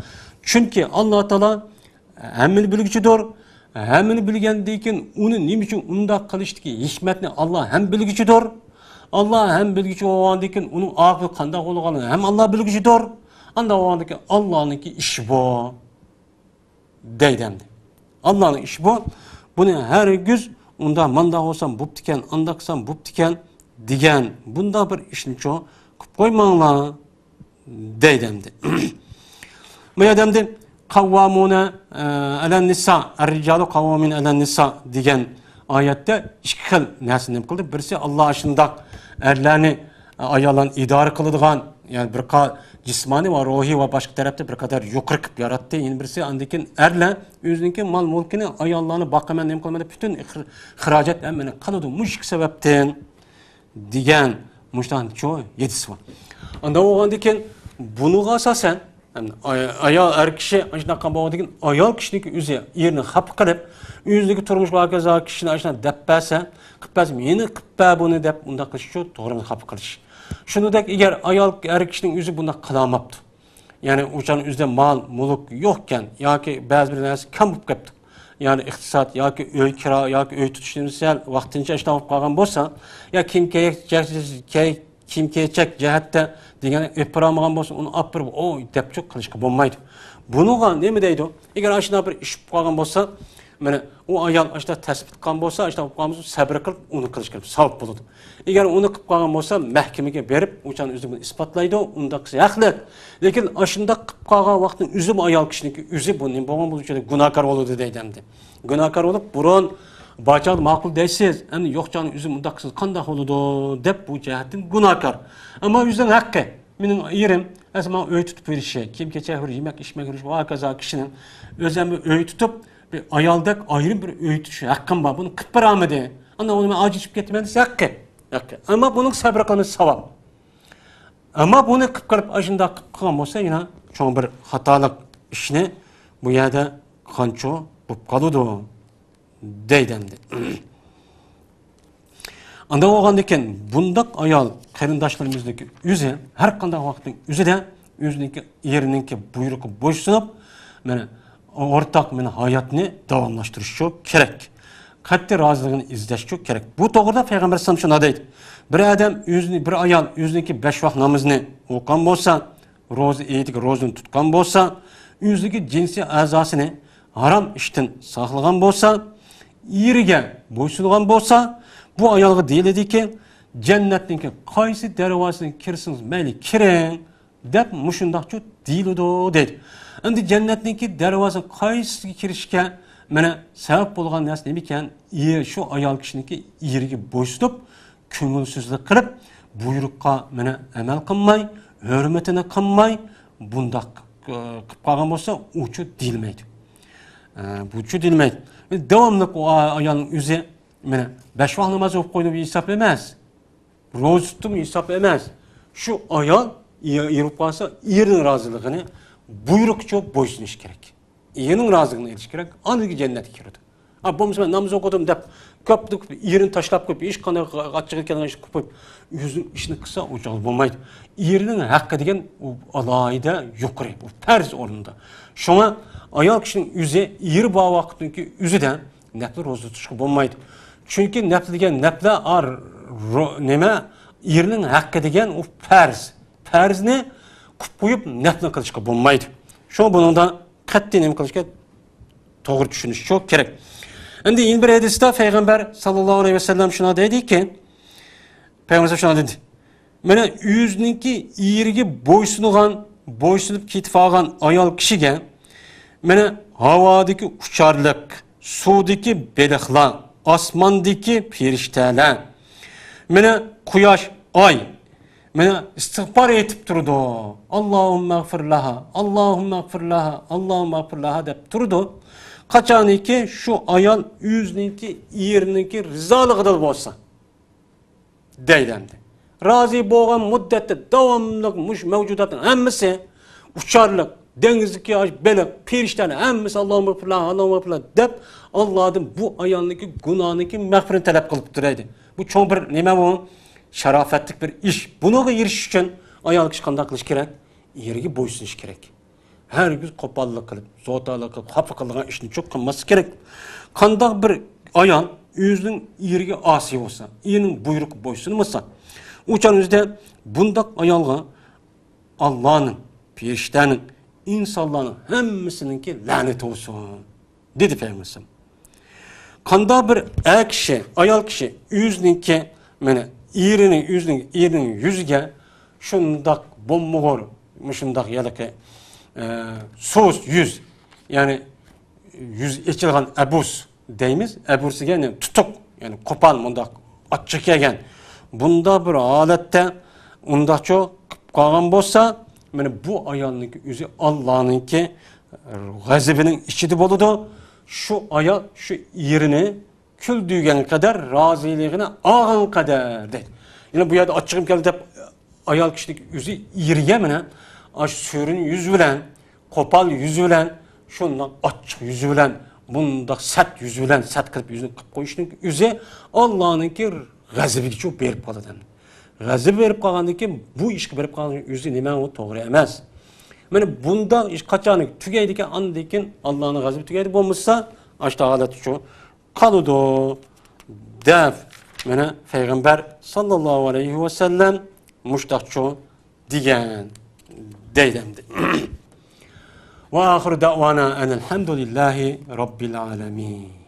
چۈنكى ئاللا تائالا ھەممىنى بىلگۈچىدۇر. ھەممىنى بىلگەندىن كېيىن ئۇنى نېمە ئۈچۈن ئۇنداق قىلىشتىكى ھېكمەتنى ئاللا ھەم بىلگۈچىدۇر. ئاللا ھەم بىلگۈچى بولغاندىن كېيىن ئۇنىڭ ئاقىۋىتى قانداق بولغانلىقىنى ھەم ئاللا بىلگۈچىدۇر. ئانداق بولغاندىن كېيىن ئاللانىڭكى ئىشى بۇ. دەيدۇ ئەمدى. ئاللانىڭ ئىشى بۇ. بۇنى ھەرگىز ئۇنداق، مانداق بولسام بوپتىكەن، ئانداق قىلسام بوپتىكەن دېگەن بۇنداق بىر ئىشنىچۇ قىلىپ قويماڭلار دەيدۇ ئەمدى. بۇ يەردە ئەمدى قاۋۋامۇنە، ئە، ئەلەن نىسا، ئەر رىجالۇ قاۋۋامۇنە ئەلەن نىسا دېگەن ئايەتتە ئىككى خىل نەرسە نېمە قىلدى؟ بىرسى، ئاللا ئاشۇنداق ئەرلەرنى، ئاياللارنى ئىدارە قىلىدىغان، يەنى بىر قا-، جىسمانىي ۋە روھىي ۋە باشقا تەرەپتە بىر قەدەر يۇقىرى قىلىپ ياراتتى. يەنە بىرسى، ئاندىن كېيىن ئەرلەر ئۆزىنىڭكى مال-مۈلكىنى، ئاياللارنى باقىمەن، نېمە قىلىمەن دەپ پۈتۈن خىر-، خىراجەت ھەممىنى قىلىدۇ. مۇشۇ ئىككى سەۋەبتىن دېگەن مۇشۇنداق ھەدىسى بار. ئانداق بولغاندىن كېيىن بۇنىڭغا ئاساسەن، ئاي-، ئايال ئەر كىشى ئاشۇنداق قىلغان بولغاندىكىن، ئايال كىشىنىڭكى ئۆزى ئېرىنى خاپا قىلىپ، ئۆزىدىكى تۇرمۇش ۋە ھاكازا كىشىنى ئاشۇنداق دەپ بەرسە، قىلىپ بەرسە، مېنى قىلىپ بەر بۇنى دەپ ئۇنداق قىلىشچۇ، توغرىمۇ خاپا قىلىش. شۇنىڭدەك ئەگەر ئايال ئەر كىشىنىڭ ئۆزى بۇنداق قىلالماپتۇ. يەنى ئۇ چاغنىڭ ئۆزىدە مال، مۈلۈك يوقكەن ياكى بەزى بىر نەرسە كەم بولۇپ كەپتۇ. يەنى ئىقتىساد ياكى ئۆي كىرا ياكى ئۆي تۇتۇش نېمىسى سەل ۋاقتىنچە ئاشۇنداق بولۇپ قالغان بولسا، يا كىيىم كېچەك، كىيىم كېچەك جەھەتتە دېگەن ئېلىپ بارالمىغان بولسا، ئۇنى ئاپىرىپ، ئوي دەپچۇ قىلىشقا بولمايدۇ. بۇنىڭغا نېمە دەيدۇ؟ ئەگەر ئاشۇنداق بىر ئىش بولۇپ قالغان بولسا، مانا ئۇ ئايال ئاشۇنداق تەسبىت قىلغان بولسا، ئاشۇنداق بولۇپ قالغان بولسا، سەبرى قىلىپ ئۇنى قىلىش كېرەك، ساۋاب بولىدۇ. ئەگەر ئۇنى قىلىپ قالغان بولسا، مەھكىمىگە بېرىپ، ئۇ چاغدا ئۆزى بۇنى ئىسپاتلايدۇ، ئۇنداق قىلسا ھەقلىق. لېكىن ئاشۇنداق قىلىپ قالغان ۋاقىتنىڭ ئۆزىمۇ ئايال كىشىنىڭكى ئۆزى بۇ نېمە بولغان بولۇشى گۇناھكار بولىدۇ دەيدۇ ئەمدى. گۇناھكار بولۇپ، بۇرۇن بارچاغدا ماقۇل دەيسىز، ئەمدى يوق چاغنىڭ ئۆزى مۇنداق قىلسىز قانداق بولىدۇ دەپ بۇ جەھەتتىن گۇناھكار. ئەمما ئۆزىنىڭ ھەققى، مېنىڭ ئېرىم ئەسلى ماڭا ئۆي تۇتۇپ بېرىشى، كىيىم كېچەك بېرىشى، يېمەك ئىچمەك بېرىشى ۋە ھاكازا كىشىنىڭ ئۆزى ھەم ئۆي تۇتۇپ، بىر ئايالدەك ئايرىم بىر ئۆي تۇتۇش ھەققىم بار. بۇنى قىلىپ بېرەلمىدى. ئاندىن ئۇنى مەن ئاجرىشىپ كېتىمەن دېسە ھەققى. ھەققى. ئەمما بۇنىڭ سەبرى قىلمىسا ساۋاب. ئەمما بۇنى قىلىپ قېلىپ، ئاشۇنداق قىلىپ قىلغان بولسا، يەنە چوڭ بىر خاتالىق ئىشنى بۇ يەردە قانچە بولۇپ قالىدۇ دەيدۇ ئەمدى. ئانداق بولغاندىكىن، بۇنداق ئايال قېرىنداشلىرىمىزنىڭكى ئۆزى ھەر قانداق ۋاقىتنىڭ ئۆزىدە ئۆزىنىڭكى ئېرىنىڭكى بۇيرۇقىغا بويسۇنۇپ، مانا، ئورتاق، مانا، ھاياتنى داۋاملاشتۇرۇشى كېرەك. قەتئىي رازىلىقىنى ئىزدەشى كېرەك. بۇ توغرىدا پەيغەمبەر ئەلەيھىسسالام شۇنداق دەيدۇ: بىر ئادەم ئۆزىنى، بىر ئايال ئۆزىنىڭكى بەش ۋاق نامىزىنى ئوقۇغان بولسا، روزا ئېيتىدىكى روزىنى تۇتقان بولسا، ئۆزىدىكى جىنسىي ئەزاسىنى ھارام ئىشتىن ساقلىغان بولسا، ئېرىگە بويسۇنغان بولسا، بۇ ئايالغا دېيىلىدىكى، جەننەتنىڭكى قايسى دەرۋازىسىدىن كىرسىڭىز مەيلى كىرىڭ، دەپ مۇشۇنداقچۇ دېيىلىدۇ دەيدۇ. ئەمدى جەننەتنىڭكى دەرۋازىسىنىڭ قايسىسىغا كىرىشكە، مانا، سەۋەب بولغان نەرسە نېمىكەن؟ ئېرى، شۇ ئايال كىشىنىڭكى ئېرىگە بويسۇنۇپ، كۆڭۈلسىزلىك قىلىپ، بۇيرۇققا، مانا، ئەمەل قىلماي، ھۆرمىتىنى قىلماي، بۇنداق، ئى، قىلىپ قالغان بولسا، ئۇچۇ دېيىلمەيدۇ. ئە، بۇچۇ دېيىلمەيدۇ. داۋاملىق ئۇ ئا-، ئايالنىڭ ئۆزى، مانا، بەش ۋاق ناماز ئوقۇپ قويدۇم ھېساب ئەمەس. روزا تۇتتۇم ھېساب ئەمەس. شۇ ئايال ئېرى بولۇپ قالسا، ئېرىنىڭ رازىلىقىنى، بۇيرۇقىچۇ بويسۇنۇش كېرەك. ئېرىنىڭ رازىلىقىنى ئېلىش كېرەك، ئاندىن كېيىن جەننەتكە كىرىدۇ. ھە، بولمىسا، مەن ناماز ئوقۇدۇم دەپ، كۆپتىن كۆپ ئېرىنى تاشلاپ قويۇپ، ھېچقانداق ئاچچىقى كەلگەن ئىشنى قىلىپ قويۇپ، ئۆزىنىڭ ئىشىنى قىلسا، ئۇ چاغدا بولمايدۇ. ئېرىنىڭ ھەققى دېگەن ئۇ ئالاھىدە يۇقىرى، ئۇ پەرز ئورنىدا. شۇڭا ئايال كىشىنىڭ ئۆزى ئېرى بار ۋاقىتتىكى ئۆزىدە نەپلى روزا تۇتۇشقا بولمايدۇ. چۈنكى نەپلى دېگەن نەپلە ئار-، رو-، نېمە، ئېرىنىڭ ھەققى دېگەن ئۇ پەرز. پەرزنى قىلىپ قويۇپ، نەپلى قىلىشقا بولمايدۇ. شۇڭا بۇنىڭدا قەتئىي نېمە قىلىشقا، توغرا چۈشىنىش شۇ كېرەك. ئەمدى يەنە بىر ھەدىستە پەيغەمبەر ساللاللاھۇ ئەلەيھى ۋەسەللەم شۇنداق دەيدىكى، پەيغەمبەر شۇنداق دېدى. مانا ئۆزىنىڭكى ئېرىگە بويسۇنغان، بويسۇنۇپ كېتىپ قالغان ئايال كىشىگە، مانا ھاۋادىكى ئۇچارلىق، سۇدىكى بېلىقلار، ئاسماندىكى پېرىشتەلەر، مانا قۇياش، ئاي، مانا ئىستىغپار ئېيتىپ تۇرىدۇ. ئاللاھۇممەغفىر لەھا، ئاللاھۇممەغفىر لەھا، ئاللاھۇممەغفىر لەھا دەپ تۇرىدۇ. قاچانكى شۇ ئايال ئۆزىنىڭكى ئېرىنىڭكى رىزالىقىدا بولسا. دەيدۇ ئەمدى. رازى بولغان مۇددەتتە داۋاملىق مۇشۇ مەۋجۇداتنىڭ ھەممىسى، ئۇچارلىق، دېڭىزدىكى بېلىق، پېرىشتەلەر ھەممىسى، ئاللاھۇممەغفىر لەھا، ئاللاھۇممەغفىر لەھا دەپ، ئاللادىن بۇ ئايالنىڭكى گۇناھىنىڭكى مەغپىرىتىنى تەلەپ قىلىپ تۇرىدۇ. بۇ چوڭ بىر نېمە بۇ؟ شاراپەتلىك بىر ئىش. بۇنىڭغا ئېرىشىش ئۈچۈن ئايال كىشى قانداق قىلىش كېرەك؟ ئېرىگە بويسۇنۇش كېرەك. ھەرگىز قوپاللىق قىلىپ، زوتالىق قىلىپ، خاپا قىلىدىغان ئىشنى چوق قىلماسلىق كېرەك. قانداق بىر ئايال ئۆزىنىڭ ئېرىگە ئاسىي بولسا، ئېرىنىڭ بۇيرۇقىغا بويسۇنمىسا، ئۇ چاغنىڭ ئۆزىدە بۇنداق ئايالغا ئاللانىڭ، پېرىشتەنىڭ، ئىنسانلارنىڭ ھەممىسىنىڭكى لەنىتى بولسۇن. دېدى پەيغەمبەر ئەلەيھىسسالام. قانداق بىر ئەر كىشى، ئايال كىشى ئۆزىنىڭكى، مانا، ئېرىنى، ئۆزىنىڭ ئېرىنىڭ يۈزىگە شۇنداق بومبىغۇر، مۇشۇنداق ھېلىقى، ئە، سۇس يۈز، يەنى يۈز ئېچىلغان ئەبۇس دەيمىز، ئەبۇس دېگەن، يەنى تۇتۇق، يەنى قوپال، مۇنداق ئاچچىقى كەلگەن. بۇنداق بىر ھالەتتە ئۇنداقچۇ قىلىپ قالغان بولسا، مانا بۇ ئايالنىڭكى ئۆزى ئاللانىڭكى غەزىپىنىڭ ئىچىدە بولىدۇ. شۇ ئايال شۇ ئېرىنى كۈلدۈرگەن قەدەر، رازىلىقىنى ئالغان قەدەر دەيدۇ. يەنى بۇ يەردە ئاچچىقىم كەلدى دەپ ئايال كىشىنىڭكى ئۆزى ئېرىگە مانا ئاشۇ سۈرۈن يۈز بىلەن، قوپال يۈز بىلەن، شۇنداق ئاچچىق يۈزى بىلەن، بۇنداق سەت يۈزى بىلەن سەت قىلىپ يۈزىنى قىلىپ قويۇشنىڭ ئۆزى ئاللانىڭكى غەزىپىگىچۇ بېرىپ قالىدۇ. غەزىپى بېرىپ قالغاندىن كېيىن، بۇ ئىشقا بېرىپ قالغان ئۆزى نېمە ئۇ توغرا ئەمەس. مانا بۇنداق ئىش قاچان تۈگەيدىكەن، ئاندىن كېيىن ئاللانىڭ غەزىپى تۈگەيدۇ، بولمىسا ئاشۇ ھالەتتىچۇ قالىدۇ دەپ، مانا پەيغەمبەر ساللاللاھۇ ئەلەيھى ۋەسەللەم مۇشتاقچۇ دېگەن دەيدۇ ئەمدى. ۋە ئاخىرۇ دەئۋانا ئەنىل ھەمدۇلىللاھى رەببىل ئالەمىن.